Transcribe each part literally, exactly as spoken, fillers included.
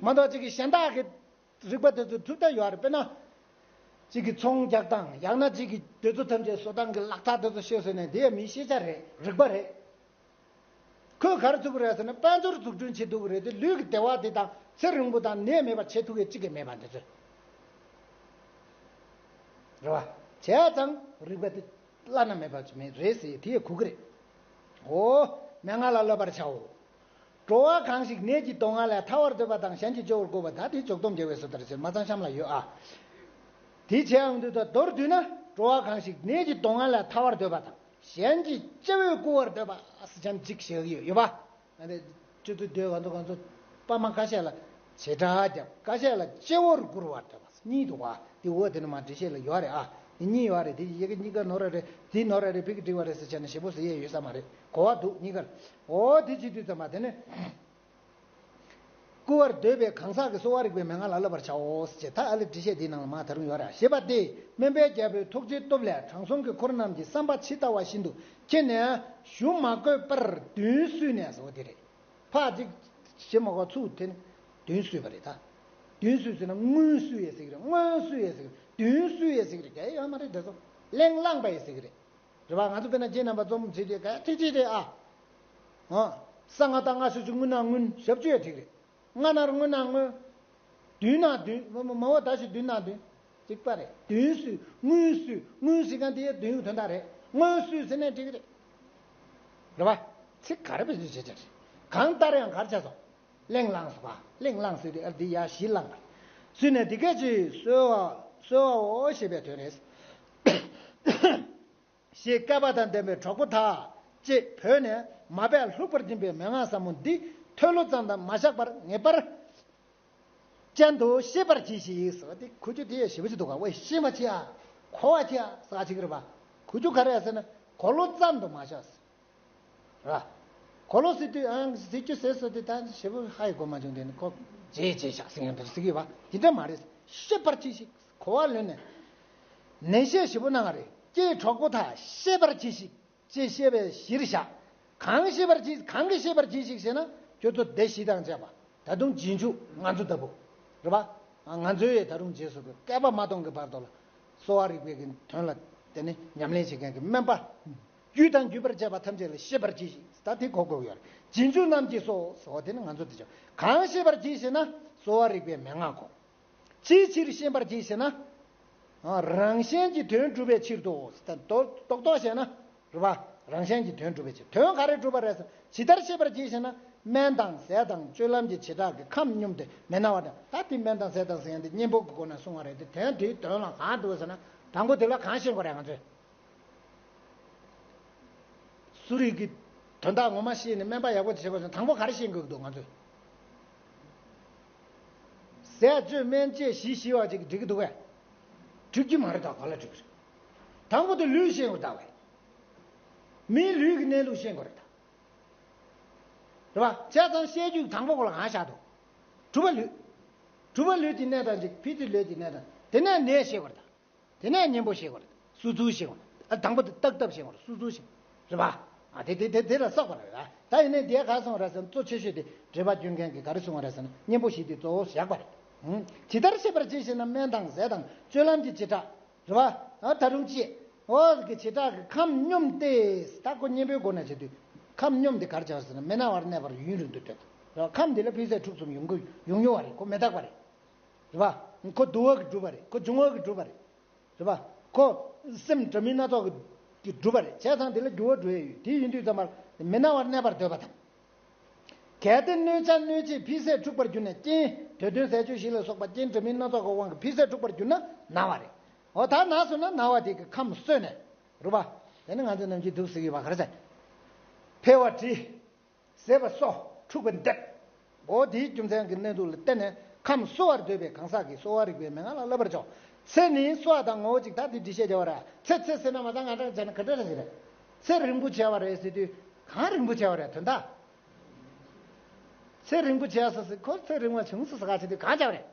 མ་གཏོགས་གཅིག་གི་གཞན་དག་གི་རིག་པ་དེ་ཚོ་ཐུབ་ད་ཡོད་རེད། དཔེར་ན། གཅིག་གི་ཚོང་རྒྱག་སྟངས། ཡང་ན་གཅིག་གི་དེ་ཚོ་ཐམས་ཅད་བཟོ་སྟངས་ཀྱི་ལག་ཐག་དེ་ཚོ་ཤེས་ཟེར་ནས་དེ་ཡང་མིའི་ཤེས་བྱ་རེད། རིག་པ་རེད། ཁོས་ག་རེ་ཐུབ་ཀྱི་རེད་ཟེར་ན། དཔལ་འབྱོར་འཛུགས་སྐྲུན་བྱེད་ཐུབ་ཀྱི་རེད་དེ། ལུས་ཀྱི་བདེ་བ་དེ་དང་ཚེ་རིང་པོ་དང་ནད་མེད་པ་བྱེད་ཐུབ་མཁན་གཅིག་ཀྱང་མེད་པ་འདི་ཚོ་རེད་བ། བྱས་ཙང་རིག་པ་དེ་བླ་ན་མེད་པ་ཅིག་མེད་རེད་ཟེར་དེ་ཡང་གོ་གི་རེད། འོ། མན་ངག་ལ་བསླབ་པར་བྱའོ། འགྲོ་བ་གང་ཞིག་ནད་ཀྱི་སྡུག་བསྔལ་ལས་ཐར་བར་འདོད་པ་དང་། གཞན་གྱིས་སྐྱོ་བར་བསྐུལ་བ། ད་དེ་འཇོག་སྡོམ་རྒྱལ་བའི་སོ་ཐར་ཟེར། མ་ཚང་གཤམ་ལ་ཡོད་ཨ། དེ་བྱས་ཡོང་དུས་ད་མདོར་བསྡུས་ན། འགྲོ་བ་གང་ཞིག་ནད་ཀྱི་སྡུག་བསྔལ་ལས་ཐར་བར་འདོད་པ་དང་། གཞན་གྱིས་སྐྱོ་བས་བསྐུལ་བར་འདོད་པ་ཟེར་ཅན་གཅིག་བཤད་ཀྱི་ཡོད་ཡོད་པ། ཨ་ནི་སྤྱི་འཐུས་སྡོད་གང་ཚོ་གང་ཚོ་པ་མ་ཁ་ཤས་ལ་བྱེ་བྲག་རྒྱབ། ཁ་ཤས་ལ་སྐྱོ་བར་བསྐུལ་བར་འདོད་པ་གཉིས་འདུག་བ། དེ་འོ་དེ་ནི་མ་འགྲེལ་བཤད་ལ་ཡོད་རེད་ཨ། དེ་གཉིས་ཡོད་རེད། དེ་ཡི་གེ་གཉིས་ཀ་ནོར་རེད། དེ་ནོར་རེད། ཕ་གི་འགྲིག་པ་རེད་ཟེར་བྱས་ནས་ཞེ་པོ་ཟེར་ཡས་ཡོད་ས་མ་རེད། གོ་བ་འདུག་གཉིས་ཀར། འོ་དེ་བྱེད་དུས་ཙམ་པ་དེ་ནི། བསྐུལ་བར་འདོད་པའི་གང་ཟག་གིས་གསོ་བ་རིག་པའི་མན་ངག་ལ་བསླབ་པར་བྱའོ་ཞེས། ད་ཨ་ལེ་འགྲེལ་བཤད་འདིའི་ནང་ལ་མ་ད་རུང་ཡོད་རེད། ཞེས་པ་སྟེ། སྨན་པའི་རྒྱལ་པོའི་ཐུགས་རྗེའི་སྟོབས་ལས་དྲང་སྲོང་གི་འཁོར་རྣམས་ཀྱིས་བསམ་པ་ཇི་ལྟ་བ་བཞིན་དུ་མཁྱེན་ནས་གཞུ་མ་བཀོད་པར་མདུན་བསུས་ནས་ཟེར་བ་དེ་རེད། ཕར་ཅིག་ཞེ་མ་གོ་ཚུགས་དེ་ནི་མདུན་བསུས་པ་རེད་ད། མདུན་བསུས་ཟེར་ན་སྔོན་བསུས་ཡས་ཟེར་གི་རེད། སྔོན་བསུས་ཡས་ཟེར་གི་རེད། མདུན་བསུས་ཡས་ཟེར་གི་རེད། གལ་ཡོད་མ་རེད་དེ་ཚོ། གླེང་བསླངས་པ་ཡས་ཟེར་གི་རེད། རེད་པ། ང་ཚོ་དཔེར་ན་ཁྱེད་རྣམ་པ་འཛོམས་བྱེད་དུས་ག་ཐིག་ཐིག་རེད་ཨ། ཨ། ས་ལྔ་ཟླ་ལྔ་ཞོགས་ཀྱི་སྔོན་ན་སྔོན། ཞབས་ཀྱུ་ཡ་ཐིག་རེད། སྔ་ནར་སྔོན་ན་སྔོན། མདུན་ན་མདུན། མ་མ་མ་འོ་ད་ཞིག་མདུན་ན་མདུན། གཅིག་པ་རེད། མདུན་བསུས། སྔོན་བསུས། སྔོན་བསུས་གང་དེ་ཡ་མདུན་དོན་དག་རེད། སྔོན་བསུས་ཟེར་ནས་འགྲིག་གི་རེད། རེད་པ། ཚིག་ག་རེ་བེད་སྤྱོད་བྱེད་བྱ་རེད། གང་ལྟར་ཡང་གར་བྱས་སོ། གླེང་བསླངས་སོ་བ། གླེང་བསླངས་ཟེར་དུས་ཨ་འདི་ཡ་གཞི་བསླངས་པ། བསུས་ནས་འདི་སྐད་ཅེས་གསོལ་བ་གསོལ་བའོ་ཞེས་པའི་དོན་རེད། ཞེས་བསྐལ་པ་དང་ལྡན་པའི་གྲོགས་པོ་དག་ཅེས་བོས་ནས་མ་པས་ལྷུག་པར་སྦྱིན་པའི་མན་ངག་ཟབ་མོ་འདི་མཐོལ་ལོ་ཙམ་དུ་མ་བཞག་པར་ངེས་པར་ཅན་དུ་ཤེས་པར་གྱིས་ཤིག་ཟེར་བ་དེ་གོ་རྒྱུ་དེ་ཡང་ཞེ་པོ་ཅིག་འདུག་ག་འོ་ཤེས་པར་གྱིས་ཨ། གོ་བར་གྱིས་ཨ་ཟེར་བ་ཅིག་རེད་པ། གོ་རྒྱུ་ག་རེ་ཟེར་ན་གོ་ལོ་ཙམ་དུ་མ་བཞག་ར། གོ་ལོ་ཟེར་དུས་ཨང་ཟེར་རྒྱུ་ཟེར་སོ་དེ་ད་ཞེ་པོ་ཧ་ཡི་གོ་མ་བྱུང་། དེ་ནི་ཁོ་རྗེས་རྗེས་བཞག་ཟེར་ཡང་འདུག་ཟེར་གི་བ། དེ་འདྲ་མ་རེད། ཤེས་པར་གྱིས་ཤིག་གོ་བ་ལོན་ནས། ནན་བཤད་ཞིབ་པོ་གནང་བ་རེད། ཀྱེ་གྲོགས་པོ་དག་ཤེས་པར་གྱིས་ཤིག་ཅེས་བཤད་པའི་གཞིར་བཞག་གང་ཤེས་པར་གྱིས། གང་གིས་ཤེས་པར་གྱིས་ཤིག་ཟེར་ན། ཁྱོད་ཚོ་སྡེ་བཞི་དང་བཅས་པ། ད་དུང་རྗེས་འཇུག་ང་ཚོ་ལྟ་བུ། རེད་པ། ང་ཚོའི་ད་རུང་རྗེས་སུ་བསྐལ་པ་མ་སྟོང་གི་བར་དུ་ལ། གསོ་བ་རིག་པའི་གི་དོན་ལ་དེ་ནི་ཉམས་ལེན་བྱེད་མཁན་གྱི་སྨན་པ། རྒྱུད་དང་བརྒྱུད་པར་བཅས་པ་ཐམས་ཅད་ལ་ཤེས་པར་གྱིས་ཤིག་ད་དེ་གོ་དགོས་ཡོད་རེད། རྗེས་འཇུག་རྣམས་ཀྱིས་སོ་ཟེར་བ་དེ་ནི་ང་ཚོ་དེ་ཆོག་གང་ཤེས་པར་གྱིས་ཟེར་ན་གསོ་བ་རིག་པའི་མན་ངག་གོ། ཅིའི་ཕྱིར་ཤེས་པར་གྱིས་ཟེར་ན། རང་གཞན་གྱི་དོན་སྒྲུབ་པའི་ཕྱིར་དུ། རྡོག་རྡོག་བཤད་ན། རེད་པ། རང་གཞན་གྱི་དོན་སྒྲུབ་པའི་ཕྱིར། དོན་ག་རེ་སྒྲུབ་པ་རེད་ཟེར། ཇི་ལྟར་ཤེས་པར་གྱིས་ཟེར་ན། སྨན་དང་ཟས་དང་སྤྱོད་ལམ་གྱི་བྱེ་བྲག་གིས་ཁམས་སྙོམས་ཏེ་མི་སྣང་བ་དང་། ད་དེ་སྨན་དང་ཟས་དང་ཟེར་ཡང་དེ་གཉེན་པོ་གི་སྒོ་ནས་གསུང་བ་རེད་དེ། དོན་དེའི་དོན་ལ་གང་འདུག་ཟེར་ན། དང་པོ་དེ་ལ་གང་ཤེས་དགོས་རེད་ང་ཚོས། གསོ་རིག་གི་དོན་དག་ངོ་མ་ཤེས་ནས་སྨན་པ་ཡག་པོ་བྱེད་དགོས་ན་དང་པོ་ག་རེ་ཤེས་དགོས་ཀྱི་འདུག་ང་ཚོས། ཟས་སྤྱོད་སྨན་དཔྱད་བཞི་ཞི་བ་ཅིག་འགྲིག་གི་འདུག་གས། འགྲིག་གི་མ་རེད། ད་ག་ལ་འགྲིག་གི་རེད། དང་པོ་དེ་ལུས་ཤེས་དགོས་ད་བས། མིའི་ལུས་ཀྱི་གནས་ལུགས་ཤེས་དགོས་རེད་ད། རེད་པ། བྱས་ཙང་ཤེས་རྒྱུ་དང་པོ་གོ་ལ་གང་བཞག་འདུག་གྲུབ་པ་ལུས། གྲུབ་པ་ལུས་ཀྱི་གནས་སྟངས་ཅིག་ཕི་ཏི་ལུས་ཀྱི་གནས་སྟངས། དེ་ནས་ནད་ཤེས་དགོས་རེད་ད། དེ་ནས་གཉེན་པོ་ཤེས་དགོས་རེད། སུ་ཚུགས་ཤེས་དགོས་རེད། ཨ་དང་པོ་དེ་ཏག་ཏག་ཤེས་དགོས་རེད། སུ་ཚུགས་ཤེས། རེད་པ། ཨ་དེ་དེ་དེ་དེ་ལ་བསགས་པ་རེད། ད་ཡིན་ནའི་དེ་ག་སོང་རེད་ཟེར་ན། གཙོ་ཆེ་ཤོས་དེ་འགྲེལ་པ་སྐྱོན་མཁན་གྱིས་ག་རེ་གསུང་བ་རེད་ཟེར་ན། གཉེན་པོ་བཞི་དེ་གཙོ་བོ་བཞག་པ་རེད། ཧུམ། ཇི་ལྟར་ཤེས་པར་གྱིས་ཞེ་ན། སྨན་དང་ཟས་དང་སྤྱོད་ལམ་གྱི་བྱེ་བྲག་རེད་པ། ཨ་ད་རུང་ཅི། འོ་གི་བྱེ་བྲག་གིས་ཁམས་སྙོམས་ཏེ། ད་ཁོ་གཉེན་པོའི་སྒོ་ནས་བྱེད་དུས། ཁམས་སྙོམས་དེ་ག་རེ་བྱ་བ་ཟེར་ན། མི་སྣང་བར་གནས་པར་ཡུན་རིང་དུ་སྡོད། རེད་པ། ཁམས་དེ་ལ་འཕེལ་ཟད་འཁྲུག་གསུམ་ཡོང་གི་ཡོང་ཡོང་བ་རེད། ཁོ་མི་རྟག་པ་རེད། རེད་པ། ཁོ་འདུ་བ་གིས་གྲུབ་པ་རེད། ཁོ་འབྱུང་བ་གིས་གྲུབ་པ་རེད། རེད་པ། ཁོ་སེམས་འདྲ་མིན་སྣ་ཚོགས་ཀྱིས་གྲུབ་པ་རེད། བྱས་ཙང་དེ་ལ་འགྱུར་བ་འགྲོ་ཡས་ཡོད། དེ་ཡིན་དུས་ཙམ་པར་མི་སྣང་བར་གནས་པར་འདོད་པ་དང་། གལ་ཏེ་གནོད་བྱ་གནོད་བྱེད་འཕེལ་ཟད་འཁྲུགས་པར་གྱུར་ན། རྐྱེན་དུས་གདོན་ཟས་སྤྱོད་བཞི་ལ་སོགས་པ་རྐྱེན་འདྲ་མིན་སྣ་ཚོགས་ཀྱི་དབང་གིས་འཕེལ་ཟད་འཁྲུགས་པར་གྱུར་ན་ན་བ་རེད། འོ་ད་ན་སོང་ན་ན་བ་དེ་གིས་ཁམས་གསོས་ནས། རེད་པ། དེ་ནི་ང་ཚོ་ནམ་རྒྱུན་འདུག་ཟེར་གྱི་བ་ག་རེ་ཟེར། འཕེལ་བ་བྲི། ཟད་པ་གསོ། འཁྲུགས་པ་འདེབས། འོ་དེའི་རྒྱུ་མཚན་གྱི་གནས་ལུགས་ལ་བརྟེན་ནས་ཁམས་གསོ་བར་འདོད་པའི་གང་ཟག་གིས་གསོ་བ་རིག་པའི་མན་ངག་ལ་བསླབ་པར་བྱའོ། ཚེ་ནི་གསོ་བ་དང་ངོ་བོ་གཅིག་ད་འདི་འགྲེལ་བཤད་རྒྱག་པ་རེད། ཚེ་ཚེ་ཟེར་ན་མ་ད་ང་འདྲ་བྱས་ན་ག་འདྲ་རེད་ཟེར་རེད། ཚེ་རིང་པོ་བྱས་པ་རེད་ཟེར་དུས། གང་རིང་པོ་བྱས་པ་རེད་དོན་དག་ཚེ་རིང་པོ་བྱས་སོ་ཟེར། ཁོ་ཚེ་རིང་བ་བྱུང་སོ་ཟེར་ག་བྱེད་དུས་གང་བྱས་པ་རེད།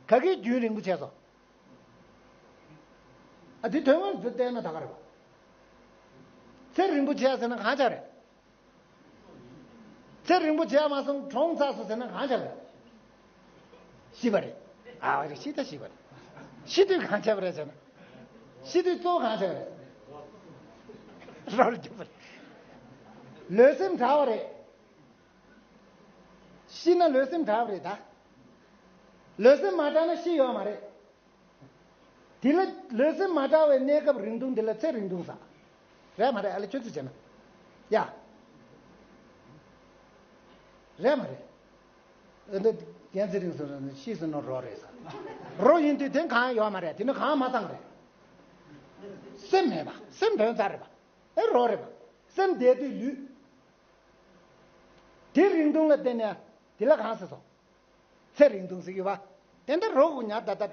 ག་གི་རྒྱུན་རིང་པོ་བྱས་སོ། ཨ་དེ་དོན་དངོས་སུ་བལྟས་ན་ད་ག་རེད་པ། ཚེ་རིང་པོ་བྱས་ཟེར་ན་གང་བྱས་རེད། ཚེ་རིང་པོ་བྱས་མ་སོང་གྲོངས་ཚར་སོང་ཟེར་ན་གང་བྱས་རེད། ཤི་བ་རེད། ཨ་བ་རེད། ཤི་ད་ཤི་བ་རེད། ཤི་དུས་གང་བྱས་པ་རེད་ཟེར་ན། ཤི་དུས་གཙོ་བོ་གང་བྱས་པ་རེད། རོ་ལ་རྒྱུག་པ་རེད། ལུས་སེམས་བྲལ་བ་རེད། ཤི་ན་ལུས་སེམས་བྲལ་བ་རེད་ད། ལུས་སེམས་མ་བྲལ་ན་ཤི་ཡོད་མ་རེད། དེ་ལ་ལུས་སེམས་མ་བྲལ་བའི་གནས་སྐབས་རིང་ཐུང་དེ་ལ་ཚེ་རིང་ཐུང་ཟེར། རེད་མ་རེད། ཨ་ལེ་ཁྱོད་ཚོས་བྱས་ན། ཡ། རེད་མ་རེད། ཨ་འདི་རྒན་ཚེ་རིང་ཟེར་ན་ཤི་ཟེར་ན་རོ་རེད་ཟེར། རོ་ཡིན་དུས་དེ་གང་ཡོད་མ་རེད། དེ་ནི་གང་མ་བཏང་རེད། སེམས་མེད་པ། སེམས་དོན་རྩ་རེད་པ། ཨེ་རོ་རེད་པ། སེམས་བསྡད་དུས་ལུས། དེ་རིང་ཐུང་ལ་བརྟེན་ནས་དེ་ལ་གང་ཟེར་སོང་། ཚེ་རིང་ཐུང་ཟེར་གྱི་ཡོད་པ། དེ་འདྲ་རོ་གུ་ཉར་ད་ལྟ་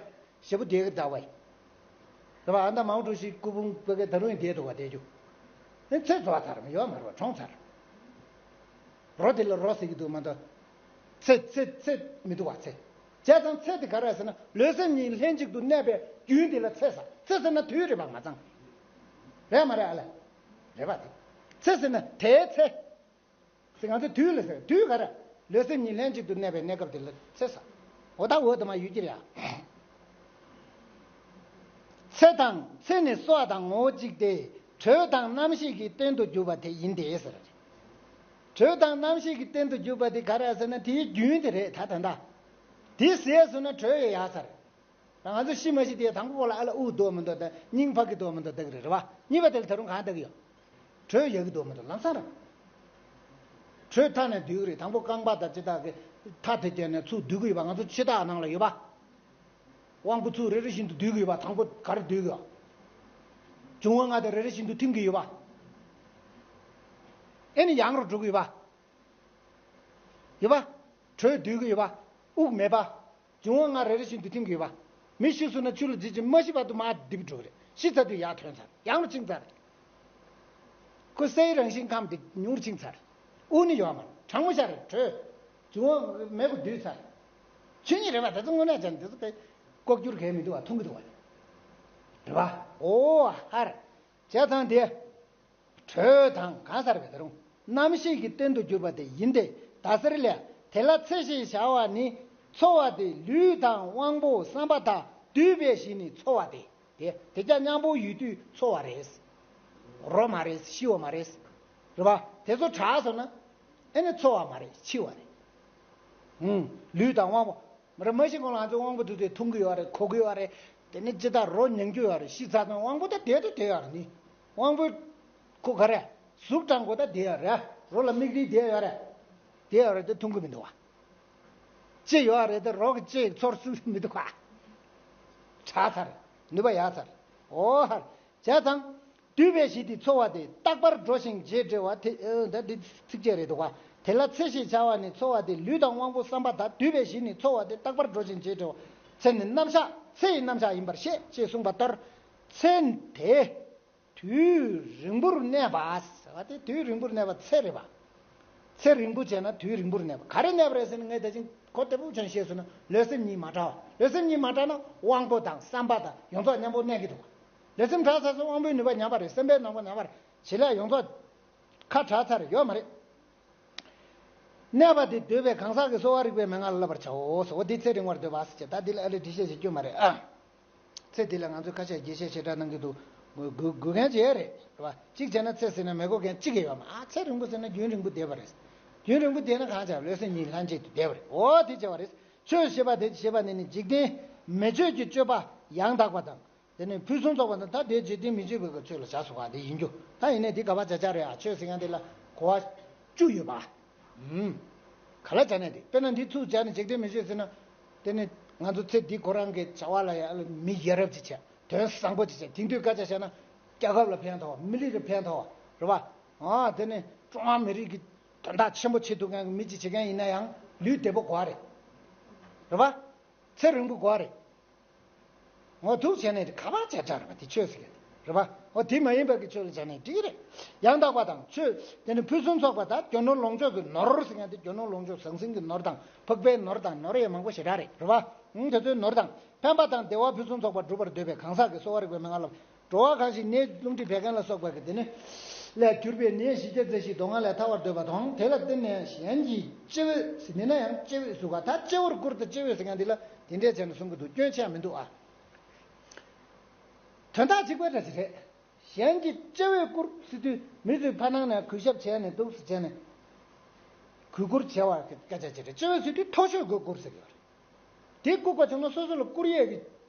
ཞེ་པོ་བསྡད་ཀྱི་འདུག་བས། རེད་པ། ཨ་ད་མའོ་ཀྲུའུ་ཞི་སྐུ་ཕུང་བོད་སྐད་ད་རུང་ཡང་བསྡད་འདུག་བ། བསྡད་རྒྱུ། ཨེ་ཚེ་རྫོགས་ཚར་མ་ཡོད་མ་རེད་པ། གྲོངས་ཚར། རོ་དེ་ལ་རོ་ཟེར་གྱི་འདུག་མ་གཏོགས། ཚེ་ཚེ་ཚེ་མི་འདུག་བ། ཚེ། བྱས་ཙང་ཚེ་དེ་ག་རེ་ཟེར་ན་ལུས་སེམས་གཉིས་ལྷན་ཅིག་ཏུ་གནས་པའི་རྒྱུན་དེ་ལ་ཚེ་ཟེར། ཚེ་ཟེར་ན་དུས་རེད་པ་མ་ཚང་། རེད་མ་རེད་ཨ་ལེ། རེད་པ་དེ། ཚེ་ཟེར་ན་དེའི་ཚེ། ཟེར་ང་ཚོས་དུས་ལ་ཟེར། དུས་ག་རེ། ལུས་སེམས་གཉིས་ལྷན་ཅིག་ཏུ་གནས་པའི་གནས་སྐབས་དེ་ལ་ཚེ་ཟེར། འོ་ད་འོ་དུ་མ་ཡོད་ཀྱི་རེད་ཨ། ཚེ་དང་། ཚེ་ནི་གསོ་བ་དང་ངོ་བོ་གཅིག་སྟེ། དྲོད་དང་རྣམ་ཤེས་ཀྱི་རྟེན་དུ་གྱུར་པ་དེ་ཡིན་ཏེ་ཟེར། དྲོད་དང་རྣམ་ཤེས་ཀྱི་རྟེན་དུ་གྱུར་པ་དེ་ག་རེ་ཟེར་ན་དེའི་རྒྱུན་དེ་རེད་ད། ད་ལྟ་དེ་ཟད་སོང་ན་དྲོད་ཡོད་ཡག་ཚར། ང་ཚོ་ཤི་མ་ཤི་དེ་དང་པོ་ལ་ཨ་ལ་དབུགས་འདུག་མི་འདུག་དང་སྙིང་འཕར་གྱི་འདུག་མི་འདུག་ལྟ་གི་རེད། རེད་པ། གཉིས་པ་དེ་ལ་ད་རུང་གང་ལྟ་གི་ཡོད། དྲོད་ཡོད་ཀྱི་འདུག་མི་འདུག་ལམ་སང་རེད། དྲོད་མཐའ་ནས་འདུས་ཀྱི་རེད། དང་པོ་རྐང་པ་དང་ཅི་དག་གི་མཐའ་དེ་བརྒྱབ་ནས་ཚུར་འདུས་ཀྱི་ཡོད་པ། ང་ཚོ་ཕྱི་ཐག་ནང་ལ་ཡོད་པ། དབང་པོ་ཚུར་རེ་རེ་བཞིན་དུ་འདུས་ཀྱི་ཡོད་པ། དང་པོ་ག་རེ་འདུས་ཀྱི་ཡོད། འབྱུང་བ་ལྔ་དང་རེ་རེ་བཞིན་དུ་ཐིམ་གྱི་ཡོད་པ། ཨེ་ནི་ཡང་རུ་འགྲོ་གི་ཡོད་པ། ཡོད་པ། དྲོད་འདུས་ཀྱི་ཡོད་པ། དབུགས་མེད་པ། འབྱུང་བ་ལྔ་རེ་རེ་བཞིན་དུ་ཐིམ་གྱི་ཡོད་པ། མི་ཤི་སོང་ན་ཆུ་ལ་འཛིན་ཅིང་མ་ཤི་བར་དུ་མར་ལྡིབ་འགྲོ་གི་རེད། ཤི་ཚར་དུས་ཡར་ཐོན་ཚར། ཡང་རུ་ཕྱིན་ཚར། ཁོ་སའི་རང་བཞིན་ཁམས་དེ་ཉུང་རུ་ཕྱིན་ཚར། དབུགས་ནི་ཡོད་མ་རེད། གྲང་མོ་ཤར་རེད། དྲོད། འབྱུང་བ་མེད་པར་འདུས་ཚར། ཆོས་ཉིད་རེད་པ། དེ་ཚོ་དངོས་གནས་བྱས་ན་དེ་ཚོ་དཔེ་ལྐོག་གྱུར་གང་ཡང་མི་འདུག་པ། མཐོང་གི་འདུག་པ། རེད་པ། ཨོ་ཧར། བྱས་ཙང་དེ། དྲོད་དང་གང་ཟེར་བའི་ད་རུང་རྣམ་ཤེས་ཀྱི་རྟེན་དུ་གྱུར་པ་དེ་ཡིན་ཏེ། ད་ཟེར་ལས། དེ་ལ་ཚེ་ཞེས་བྱ་བ་ནི་ཚོར་བ་སྟེ། ལུས་དང་དབང་པོ་བསམ་པ་དག་འདུས་པའི་གཞི་ནི་ཚོར་བ་སྟེ། དེ་དེ་ཀྱང་མཉམ་པོ་ཡོད་དུས་ཚོར་བ་རེད། རོ་མ་རེད། ཤི་བ་མ་རེད། རེད་པ། དེ་ཚོ་བྲལ་སོང་ན་ཨེ་ནི་ཚོར་བ་མ་རེད། འཆི་བ་རེད། ཨུམ། ལུས་དང་དབང་པོ། མ་རེད། མ་ཤི་གོང་ལ་ང་ཚོ་དབང་པོ་དེ་ཚོས་འཐུང་གི་ཡོད་རེད། གོ་གི་ཡོད་རེད། དེ་ནི་ཅི་ལྟར་རོ་མྱང་རྒྱུ་ཡོད་རེད། ཤི་ཚར་ཙང་དབང་པོ་ད་བསྡད་དུ་བསྡད་ཡོད་རེད་ནི། དབང་པོ་ཁོ་ག་རེ། གཟུགས་དྲང་པོ་ད་བསྡད་ཡོད་རེད། རོ་ལ་མིག་རིལ་བསྡད་ཡོད་རེད། བསྡད་ཡོད་རེད་དེ་འཐུང་གི་མི་འདུག་པ། ལྕེ་ཡོད་རེད་དེ་རོ་གི་ལྕེ་ཚོར་སུ་མི་འདུག་པ། བྲལ་ཚར། ནུས་པ་ཡལ་ཚར། ཨོ་ཧར། བྱས་ཙང་། འདུས་པའི་གཞི་དེ་ཚོར་བ་སྟེ། རྟག་པར་འགྲོ་ཞིང་རྗེས་འབྲེལ་བ་དེ། ཨ་ད་འདི་ཚིགས་བཅད་རེད་འདུག་པ། དེ་ལ་ཚེ་ཞེས་བྱ་བ་ནི་ཚོར་བ་སྟེ། ལུས་དང་དབང་པོ་བསམ་པ་དག་འདུས་པའི་གཞི་ནི་ཚོར་བ་སྟེ། རྟག་པར་འགྲོ་ཞིང་རྗེས་འབྲེལ་བ། ཚེ་ནི་རྣམ་གཞག་ཚེ་ཡི་རྣམ་གཞག་ཡིན་པར་བཤད་ཅེས་གསུངས་པ་ལྟར། ཚེ་དེ་དུས་རིང་པོར་གནས་པ་ཟེར་བ་དེ། དུས་རིང་པོར་གནས་པ་ཚེ་རེད་པ། ཚེ་རིང་པོ་བྱས་ན་དུས་རིང་པོར་གནས་པ། ག་རེ་གནས་པ་རེད་ཟེར་ན། ངས་ད་ཅིང་གོ་བདེ་པོ་ཅན་བཤད་སོང་ན་ལུས་སེམས་གཉིས་མ་བྲལ་བ། ལུས་སེམས་གཉིས་མ་བྲལ་ན་དབང་པོ་དང་བསམ་པ་དང་ཡོངས་རྫོགས་མཉམ་པོ་གནས་ཀྱི་འདུག་པ། ལུས་སེམས་བྲལ་ཚར་སོང་། དབང་པོའི་ནུས་པ་ཉམས་པ་རེད། སེམས་པའི་ནང་པ་ཉམས་པ་རེད། བྱེད་ལས་ཡོངས་རྫོགས་ཁ་བྲལ་ཚར་ཡོད་མ་རེད། གནས་པ་དེ་འདོད་པའི་གང་ཟག་གི་གསོ་བ་རིག་པའི་མན་ངག་ལ་བསླབ་པར་བྱའོ་ཟེར། འོ་འདི་ཚེ་རིང་བར་འདོད་པ་ཟེར་བྱས། ད་འདི་ལ་ཨ་ལེ་འགྲེལ་བཤད་བྱེད་རྒྱུ་མ་རེད་ཨ། ཚེ་འདི་ལ་ང་ཚོས་ཁ་ཤས་རྒྱས་བཤད་ཞེ་དྲག་གནང་གི་འདུག་དགོས་དགོས་མཁན་ཅིག་རེད། རེད་པ། གཅིག་བྱས་ན་ཚེ་ཟེར་ན་མི་དགོས་མཁན་གཅིག་ཡོད་མ། ཨ་ཚེ་རིང་པོ་ཟེར་ན་རྒྱུན་རིང་པོ་བསྡད་པ་རེད། རྒྱུན་རིང་པོ་བསྡད་ན་གང་བྱ། ལུས་སེམས་གཉིས་ལྷན་ཅིག་ཏུ་བསྡད་པ་རེད། འོ་དེ་བྱས་པ་རེད། ཆོས་ཞེས་པ་དེ་ཞེས་པ་ནི་ནི་འཇིག་རྟེན་མི་ཆོས་ཀྱི་སྤྱོད་པ་ཡང་དག་པ་དང་། དེ་ནས་ཕུན་སུམ་ཚོགས་པ་དང་། ད་དེ་འཇིག་རྟེན་མི་ཆོས་པའི་ཆོས་ལ་བྱ་སོང་བ་དེ་ཡིན་རྒྱུ། ད་ཡིན་ནའི་འདི་ག་པ་བྱ་བྱ་རེད་ཨ། ཆོས་ཟེར་མཁན་དེ་ལ་གོ་བ་བཅུ་ཡོད་པ། ཨུམ། ག་ལ་བྱ་ནས་དེ། དཔེར་ན་འདི་ཚུར་བྱ་ནས་འཇིག་རྟེན་མི་ཆོས་ཟེར་ན། དེ་ནི་ང་ཚོ་ཚེ་འདི་ཁོ་རང་གི་བྱ་བ་ལ་ཡང་མི་ཡ་རབས་ཅིག་བྱས། དོན་བཟང་པོ་ཅིག་བྱས། དེང་དུས་སྐད་ཆ་བཤད་ན་རྒྱལ་ཁབ་ལ་ཕན་ཐོགས། མི་རིགས་ལ་ཕན་ཐོགས། རེད་པ། ཨ་དེ་ནི་ཀྲུང་ཧྭ་མི་རིགས་ཀྱི་དོན་དག་ཆེན་པོ་བྱེད་ཐུབ་མཁན་གྱི་མི་ཅིག་བྱེད་མཁན་ཡིན་ན་ཡང་ལུས་བདེ་པོ་དགོས་རེད། རེད་པ། ཚེ་རིང་པོ་དགོས་རེད། འོ་འདུག་བྱས་ནས་ག་པར་བྱ་བྱ་རེད་པ། དེ་ཆོས་ཟེར་གི་རེད་པ། འོ་དེ་མ་ཡིན་པ་གི་ཆོས་ལ་བྱ་ནས་འགྲིག་གི་རེད། ཡང་དག་པ་དང་ཆོས་དེ་ནི་ཕུན་སུམ་ཚོགས་པ་དང་རྒྱུ་ནོར་ལོངས་སྤྱོད་ཀྱི་ནོར་ཟེར་མཁན་དེ། རྒྱུ་ནོར་ལོངས་སྤྱོད་ཟང་ཟིང་གི་ནོར་དང་འཕགས་པའི་ནོར་དང་ནོར་ཡང་མང་པོ་ཞེ་དྲག་རེད། རེད་པ། ཨང་དེ་ཚོའི་ནོར་དང་ཕན་པ་དང་བདེ་བ་ཕུན་སུམ་ཚོགས་པ་སྒྲུབ་པར་འདོད་པའི་གང་ཟག་གི་གསོ་བ་རིག་པའི་མན་ངག་ལ། འགྲོ་བ་གང་ཞིག་ནད་རླུང་མཁྲིས་བད་ཀན་ལ་སོགས་པ་གི་དེ་ནི། ལས་གྱུར་པའི་ནད་ཞི་བྱེད་མཛད་ཕྱིར་སྡུག་བསྔལ་ལས་ཐར་བར་འདོད་པ་དང་། དེ་ལ་བརྟེན་ནས་གཞན་གྱི་སྐྱེ་བོས་ཟེར་འདི་ན་ཡང་སྐྱེ་བོས་ཟེར་ག་ད་སྐྱེ་བོར་བཀུར་ཏེ་སྐྱེ་བོས་ཟེར་མཁན་འདི་ལ་དེ་འདྲས་བྱས་ནས་གསུང་གི་འདུག་སྐྱོན་ཆེ་མི་འདུག་ཨ། དོན་དག་གཅིག་པ་འདྲ་ཞིག་རེད། གཞན་གྱི་སྐྱེ་བོས་བཀུར་ཟེར་དུས་མི་ཚོའི་ཕ་ནང་ནས་གུས་ཞབས་བྱས་ནས་འདུག་སེ་བྱས་ནས་གུས་བཀུར་བྱས་པ་སྐད་ཆ་བྱེད་རེད། སྐྱེ་བོས་ཟེར་དུས་མཐོ་ཤོས་སྒོས་བཀུར་ཟེར་གི་ཡོད་རེད། དེ་བཀུར་དགོས་བྱུང་ན་སོ་སོ་ལ་བཀུར་ཡས་ཀྱི་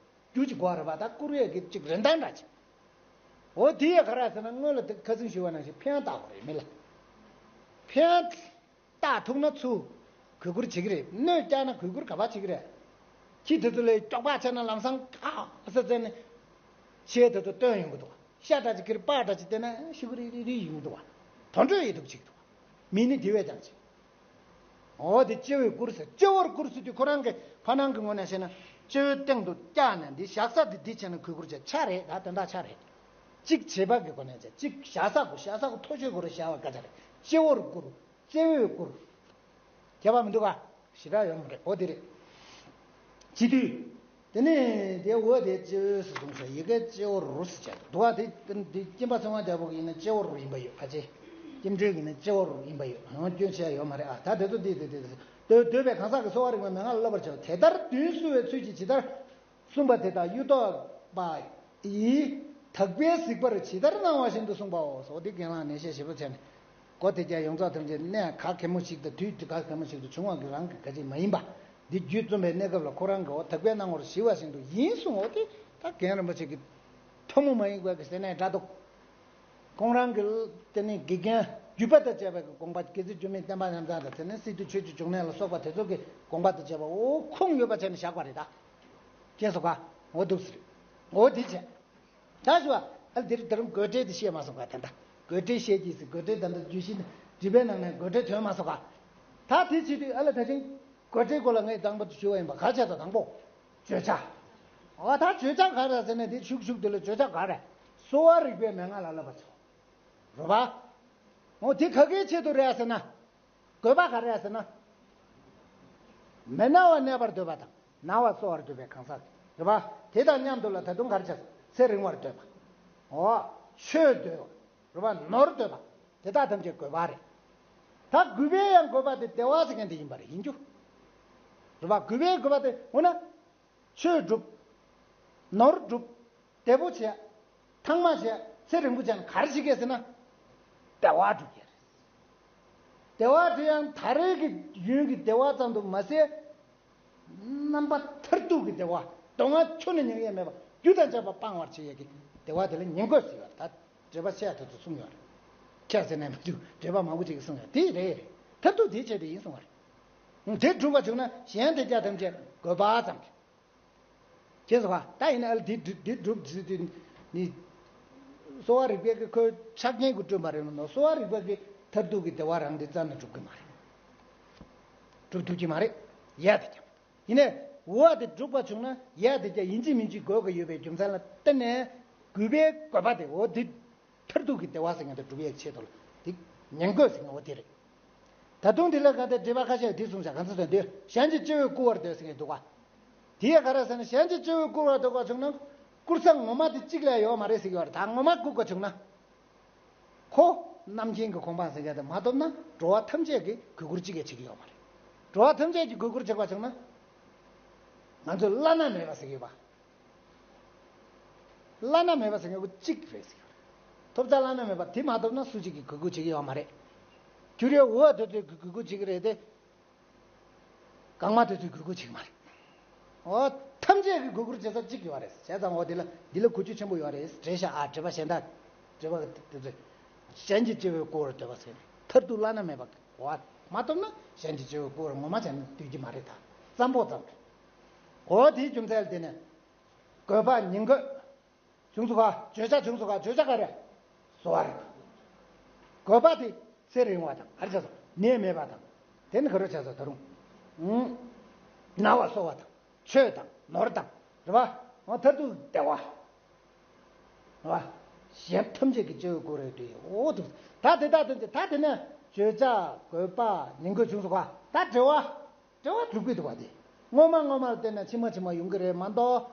རྒྱུ་ཅིག་དགོས་རེད་པ། ད་བཀུར་ཡས་ཀྱི་ཅིག་རིན་ཐང་འདྲ་ཅིག་འོ་དེ་ཡས་ག་རེ་ཟེར་ན་སྔོན་ལ་དེ་ཁ་སང་ཞུས་པ་ནང་བཞིན་ཕན་ཡོན་བཏགས་དགོས་རེད་མི་ལ། ཕན་ཡོན་བཏགས་ཐུབ་ན་ཚུར་གུས་བཀུར་བྱེད་ཀྱི་རེད། གནོད་བསྐྱལ་ན་གུས་བཀུར་ག་པར་བྱེད་ཀྱི་རེད། ཁྱི་དེ་ཚོ་ལ་སྐྱོག་པ་བྱས་ན་ལམ་སང་ཨ་ཟེར་ཟེར་ནས་ཤེལ་དེ་ཚོ་བཏོན་ཡོང་གི་འདུག་ཤ་འདྲ་ཅིག་ཁྱེར་སྤགས་འདྲ་ཅིག་བལྟས་ན་ཤུ་གུ་རི་རི་རི་ཡོང་གི་འདུག་དོན་འགྲོ་ཡི་འདུག་བྱེད་ཀྱི་འདུག་མི་ནི་དེ་བས་ཀྱང་ཅིག་འོ་དེ་སྐྱེ་བོས་བཀུར་ཟེར། སྐྱེ་བོར་བཀུར་ཟེར་དུས་ཁོ་རང་གི་ཕ་ནང་གི་ངོས་ནས་བཤད་ན་སྐྱེ་བོའི་སྟེང་དུ་བཀྱག་ནས་འདི་བཞག་ས་འདི་འདི་བྱས་ན་གུས་བཀུར་བྱས་ཆ་རེད། ད་དོན་དག་ཆ་རེད། གཅིག་བྱེད་པ་གི་སྒོ་ནས་བྱས། གཅིག་བཞག་ས་གོ་བཞག་ས་གོ་མཐོ་ཤོས་གོ་རུ་བཞག་པ་ག་ཚ་རེད། སྐྱེ་བོར་བཀུར། སྐྱེ་བོས་བཀུར། ཁྱད་པར་མི་འདུག་ག་ཞེ་དྲག་ཡོད་མ་རེད། འོ་དེ་རེད། བྱེད་དུས། དེ་ནས་དེ་འོ་དེ་སྐྱེ་བོས་སུ་གསུངས་ས་ཡི་གེ་སྐྱེ་བོ་རུ་ཟེར་བྱས་འདུག་ག་དེ་དེ་སྐྱེམ་པ་ཚེ་དབང་རྒྱལ་པོ་གི་ཡིན་ན་སྐྱེ་བོ་རུ་ཡིན་པ་ཡོད་ཕལ་ཆེར། སྐྱེམ་འབྲུ་གི་ཡིན་ན་སྐྱེ་བོ་རུ་ཡིན་པ་ཡོད། ཡང་སྐྱོན་ཆེ་ཡོད་མ་རེད་ཨ། ད་དེ་ཚོ་དེ་དེ་དེ་དེ་འདོད་པའི་གང་ཟག་གི་གསོ་བ་རིག་པའི་མན་ངག་ལ་བསླབ་པར་བྱའོ། དེ་ལྟར་དོན་གསོ་བའི་ཚུལ་གྱིས་ཇི་ལྟར་གསུངས་པ་དེ་དག་གཡུ་ཐོག་པ་ཡིས་དག་པས་གཟིགས་པར་ཇི་ལྟར་གནང་བ་བཞིན་དུ་གསུངས་པའོ། སོ་དེ་གྱེན་ལངས་ནས་བཤད་ཞིབ་པོ་བྱས་ནས། སྒོ་དེ་རྒྱ་ཡོངས་རྫོགས་ཐམས་ཅད་གནས་ག་གེ་མོ་ཞིག་དང་དུས་ག་གེ་མོ་ཞིག་ཏུ་བྱུང་བ་གི་རང་གི་ག་ཅིག་མ་ཡིན་པ། འདི་རྒྱུད་རྩོམ་པའི་གནས་སྐབས་ལ་ཁོ་རང་གི་འོ་དག་པས་གནང་བར་ཞི་བ་བཞིན་དུ་ཡིན་གསུངས། འོ་དེ་ད་རྒན་རིན་པོ་ཆེ་གི་ཐུན་མོང་མ་ཡིན་པའི་གི་ཟེར་ནས་འདྲ་འདུག་ཁོང་རང་གི་དེ་ནི་དགེ་རྒན་བརྒྱུད་པ་དང་བཅས་པའི་གི་དགོངས་པ་དགེ་ཚུལ་འགྱུར་མེད་བསྟན་པ་རྣམ་གྲངས་དང་དེ་ནས་སི་ཏུ་ཆོས་ཀྱི་འབྱུང་གནས་ལ་སོགས་པ་དེ་ཚོ་གི་དགོངས་པ་དང་བཅས་པ་འོ་ཁུངས་ཡོད་པ་བྱས་ནས་བཞག་པ་རེད་ད། ཁྱེད་སོ་ག་འོ་འདུག་ཟེར། འོ་དེ་བྱས། ད་ཞུ་བ། ཨ་ལ་དེ་རིང་དེ་རིང་དགོད་བྲལ་དེ་བཤད་མ་སོང་ག་ད་ལྟ། དགོད་བྲལ་བཤད་ཀྱིས་ཟེར། དགོད་བྲལ་ད་ལྟ་བརྗོད་གཞི་འདི་སྒྲིབ་པའི་ནང་ནས་དགོད་བྲལ་ཐོན་མ་སོང་ག་ད་དེ་བྱེད་དུས་ཨ་ལ་དེ་རིང་དགོད་བྲལ་སྐོར་ལ་ངས་དང་པོ་དུ་ཞུ་བ་ཡིན་པ་ག་བྱས་ཙང་དང་པོ། བརྗོད་བྱ། འོ་ད་བརྗོད་བྱ་ག་རེ་ཟེར་ན་དེ་ཤུགས་ཤུགས་དེ་ལ་བརྗོད་བྱ་ག་རེ། གསོ་བ་རིག་པའི་མན་ངག་ལ་བསླབ་པར་བྱའོ། རེད་པ། འོ་དེ་ག་གེའི་ཆེད་དུ་རེད་ཟེར་ན། དགོས་པ་ག་རེ་ཟེར་ན། མི་ན་བར་གནས་པར་འདོད་པ་དང་ན་བ་གསོ་བར་འདོད་པའི་གང་ཟག་རེད་པ། དེ་དང་མཉམ་དུ་ལ་ད་དུང་ག་རེ་བྱས། ཚེ་རིང་བར་འདོད་པ། འོ། ཆོས་འདོད་པ། རེད་པ། ནོར་འདོད་པ། དེ་དག་ཐམས་ཅད་དགོས་པ་རེད། ད་དགོས་པའི་ཡང་དགོས་པ་དེ་བདེ་བ་ཟེར་མཁན་དེ་ཡིན་པ་རེད་ཡིན་རྒྱུ། རེད་པ། དགོས་པའི་དགོས་པ་དེ་འོ་ན། ཆོས་སྒྲུབ། ནོར་སྒྲུབ། བདེ་པོ་བྱས། ཐང་མ་བྱས། ཚེ་རིང་པོ་བྱས་ན་ག་རེ་བྱེད་ཀྱི་ཟེར་ན། བདེ་བ་སྒྲུབ་ཀྱི་རེད། བདེ་བ་དེ་ཡང་ད་རེས་ཀྱི་ཡུན་གྱི་བདེ་བ་ཙམ་དུ་མ་ཟད། རྣམ་པ་མཐར་ཐུག་གི་བདེ་བ། སྡུག་བསྔལ་ཁྱོན་ནས་མྱོང་ཡས་མེད་པ་རྒྱུ་དང་བཅས་པ་སྤང་བར་བྱེད་ཡས་ཀྱི་བདེ་བ་དེ་ལ་ཉན་དགོས་ཟེར་བ་ད། འགྲེལ་པ་བཤད་དེ་ཚོ་གསུངས་ཡོད་རེད། ཁྱེད་ཟེར་ནས་མ་འཇུག་འགྲེལ་པ་མང་པོ་ཅིག་གིས་གསུངས་ཡོད་དེ་རེད་རེད། མཐར་ཐུག་དེའི་ཆེད་དུ་ཡིན་གསུངས་པ་རེད། དེ་སྒྲུབ་པ་བྱུང་ན་གཞན་དེ་རྒྱ་ཐམས་ཅད་དགོས་པ་ཙམ་གྱིས། ཁྱེད་ཚོ་ག་ད་ཡིན་ན་ཨ་ལ་འདི་འདི་འདི་སྒྲུབ་ཟེར་དུས་ནི། གསོ་བ་རིག་པའི་གི་ཁོའི་ཆ་རྐྱེན་གྱིས་བསྐྲུན་པ་རེད་མ་གཏོགས་གསོ་བ་རིག་པ་གི་མཐར་ཐུག་གི་བདེ་བ་རང་འདི་རྩ་ནས་སྒྲུབ་ཀྱི་མ་རེད། སྒྲུབ་ཐུབ་ཀྱི་མ་རེད། ཡ་དེ་ཀྱང་། ཡིན་ནའི་འོ་དེ་སྒྲུབ་པ་བྱུང་ན་ཡ་དེ་ཀྱང་ཡིན་གཅིག་མིན་གཅིག་དགོས་ཀྱི་ཡོད་པའི་རྒྱུ་མཚན་ལ་བརྟེན་ནས་དགོས་པའི་དགོས་པ་དེ་འོ་དེ། མཐར་ཐུག་གི་བདེ་བ་ཟེར་མཁན་དེ་སྒྲུབ་ཡས་ཆེད་དུ་ལ་དེ་ཉན་དགོས་ཟེར་མཁན་འོ་དེ་རེད། ད་དུང་དེ་ལ་ག་དེ་འགྲེལ་པ་ཁ་ཤས་དེ་གསུངས་བཞག་ག་ཚོད་ཟེར་འདོད་གཞན་གྱི་སྐྱེ་བོས་བཀུར་བར་འདོད་ཟེར་མཁན་འདུག་ག་དེ་ཡང་ག་རེ་ཟེར་ན་གཞན་གྱི་སྐྱེ་བོས་བཀུར་བར་འདོད་པ་བྱུང་ན་བཀུར་ས་ངོ་མ་དེ་གཅིག་ལས་ཡོད་མ་རེད་ཟེར་གྱི་ཡོད་རེད། ད་ངོ་མ་བཀུར་དགོས་བྱུང་ན། ཁོ་རྣམ་མཁྱེན་གྱི་གོ་འཕང་ཟེར་མཁན་དེ་མ་ཐོབ་ན་འགྲོ་བ་ཐམས་ཅད་ཀྱིས་གུས་བཀུར་གཅིག་ཀྱང་བྱེད་ཀྱི་ཡོད་མ་རེད། འགྲོ་བ་ཐམས་ཅད་ཀྱིས་གུས་བཀུར་བྱེད་པ་བྱུང་ན། ང་ཚོས་བླ་ན་མེད་པ་ཟེར་གྱི་ཡོད་པ། བླ་ན་མེད་པ་ཟེར་མཁན་གྱི་གཅིག་རེད་ཟེར། ཐོབ་བྱ་བླ་ན་མེད་པ་དེ་མ་ཐོབ་ན་སུ་གཅིག་གིས་གུས་བཀུར་བྱེད་ཀྱི་ཡོད་མ་རེད། ཁྱོད་རའི་འོ་དེ་ཚོས་གུས་བཀུར་བྱེད་ཀྱི་རེད་དེ། གང་མ་དེ་ཚོས་གུས་བཀུར་བྱེད་ཀྱི་མ་རེད། འོ། ཐམས་ཅད་ཀྱིས་གུས་བཀུར་བྱེད་ས་གཅིག་ཡོད་རེད། བྱས་ཙང་འོ་དེ་ལ་འདི་ལ་གུས་བཀུར་ཆེན་པོ་ཡོད་རེད། འགྲེལ་བཤད་ཨ་འགྲེལ་པ་གཞན་དག་འགྲེལ་པ་དེ་ཚོས། གཞན་གྱི་སྐྱེ་བོས་བཀུར་བར་འདོད་པ་ཟེར་མཐར་ཐུག་བླ་ན་མེད་པ་འོ་མ་ཐོབ་ན་གཞན་གྱི་སྐྱེ་བོས་བཀུར་བར་ངོ་མ་བྱས་ན་འདོད་ཀྱི་མ་རེད་ད། ཙམ་པོ་ཙམ་རེད། འོ་དེའི་རྒྱུ་མཚན་ལ་བརྟེན་ནས། དགོས་པ་ཉན་དགོས། བྱུང་སོང་ག་བརྗོད་བྱ་བྱུང་སོང་ག་བརྗོད་བྱ་ག་རེ། གསོ་བ་རིག་པ། དགོས་པ་དེ་ཚེ་རིང་བ་དང་ག་རེ་བྱས་སོང་ནད་མེད་པ་དང་། དེ་ནི་ག་རེ་བྱས་སོང་ད་རུང་། ཨུང་། ན་བ་གསོ་བ་དང་ཆོས་དང་ནོར་དང་རེད་པ། འོ་མཐར་ཐུག་བདེ་བ། རེད་པ། གཞན་ཐམས་ཅད་ཀྱི་སྐྱེ་བོས་བཀུར་བར་འདོད་ཡོད། འོ་འདུག་ད་དེ་དག་དོན་ཚན་ད་དེ་ནས་བརྗོད་བྱ་དགོས་པ་ཉན་དགོས་བྱུང་སོང་ག་ད་འབྲེལ་བ། འབྲེལ་བ་སྒྲུབ་ཀྱི་འདུག་པ་དེ། སྔོན་མ་སྔོན་མར་བལྟས་ན་ཕྱི་མ་ཕྱི་མ་ཡོང་གི་རེད་མ་གཏོགས།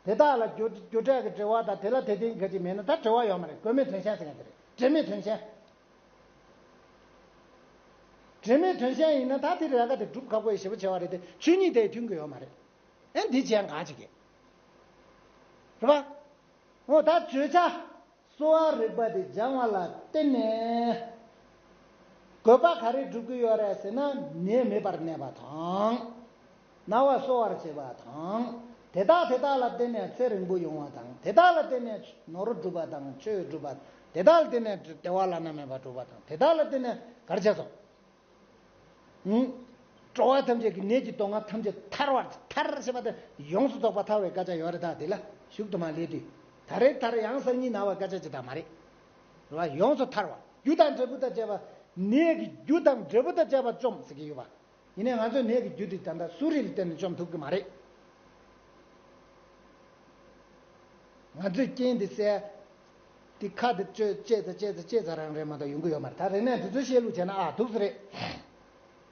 དེ་དག་ལ་རྒྱུ་རྒྱུ་འབྲས་ཀྱི་འབྲེལ་བ་དང་དེ་ལ་དེ་བརྟེན་གྱི་ག་ཅིག་མེད་ན་ད་འབྲེལ་བ་ཡོད་མ་རེད། དགོས་མེད་དོན་གཞན་ཟེར་མཁན་དེ་རེད། འབྲེལ་མེད་དོན་གཞན། འབྲེལ་མེད་དོན་གཞན་ཡིན་ན་ད་དེ་རེ་ཁ་དེ་སྒྲུབ་ཁག་པོ་ཞེ་པོ་ཆེ་བ་རེད་དེ། ཆོས་ཉིད་དེ་མཐུན་གྱི་ཡོད་མ་རེད། ཨེ་འདི་བྱས་གང་བྱེད་ཀྱི་རེད་པ། འོ་ད་བརྗོད་བྱ་གསོ་བ་རིག་པ་དེ་སྦྱང་བ་ལ་བརྟེན་ནས་དགོས་པ་ག་རེ་སྒྲུབ་ཀྱི་ཡོད་རེད་ཟེར་ན། ནད་མེད་པར་གནས་པ་དང་། ན་བ་གསོ་བར་བྱེད་པ་དང་། དེ་དག་དེ་དག་ལ་བརྟེན་ནས་ཚེ་རིང་པོ་ཡོང་བ་དང་། དེ་དག་ལ་བརྟེན་ནས་ནོར་སྒྲུབ་པ་དང་ཆོས་སྒྲུབ་པ། དེ་དག་ལ་བརྟེན་ནས་བདེ་བ་བླ་ན་མེད་པ་སྒྲུབ་པ་དང་། དེ་དག་ལ་བརྟེན་ནས་ག་རེ་བྱས་སོང་། ཧུམ། འགྲོ་བ་ཐམས་ཅད་ཀྱི་ནད་ཀྱི་སྡུག་བསྔལ་ཐམས་ཅད་ཐར་བར་ཐར་ཞེས་པ་དེ་ཡོངས་སུ་རྫོགས་པ་ཐར་བའི་དཀའ་སྤྱད་ཡོད་རེད། ད་དེ་ལ་ཤུགས་དུ་མ་ལས་དུས་ད་རེས་ཐར། ཡང་སང་ཉིན་ན་བ་དཀའ་སྤྱད་ཅིག་ད་མ་རེད། རེད་བ། ཡོངས་སུ་ཐར་བ། རྒྱུ་དང་འབྲས་བུ་དང་བཅས་པ། ནད་ཀྱི་རྒྱུ་དང་འབྲས་བུ་དང་བཅས་པ་བཅོམ་ཟེར་གྱི་ཡོད་པ། ཡིན་ནའི་ང་ཚོས་ནད་ཀྱི་རྒྱུ་དེ་ད་ལྟ་གསོ་རིག་ལ་བརྟེན་ནས་བཅོམ་ཐུབ་ཀྱི་མ་རེད། ང་ཚོས་རྐྱེན་དེ་བསལ། དེ་ཁ་དེ་བཅད་བཅད་ཙམ་བཅད་ཙམ་བཅད་ཙམ་རང་རེད་མ་གཏོགས་ཡོང་གི་ཡོད་མ་རེད། ད་རེ་ནས་དེ་ཚོ་བཤད་ལུགས་བྱས་ན་ཨ་འདུག་སེ་རེད།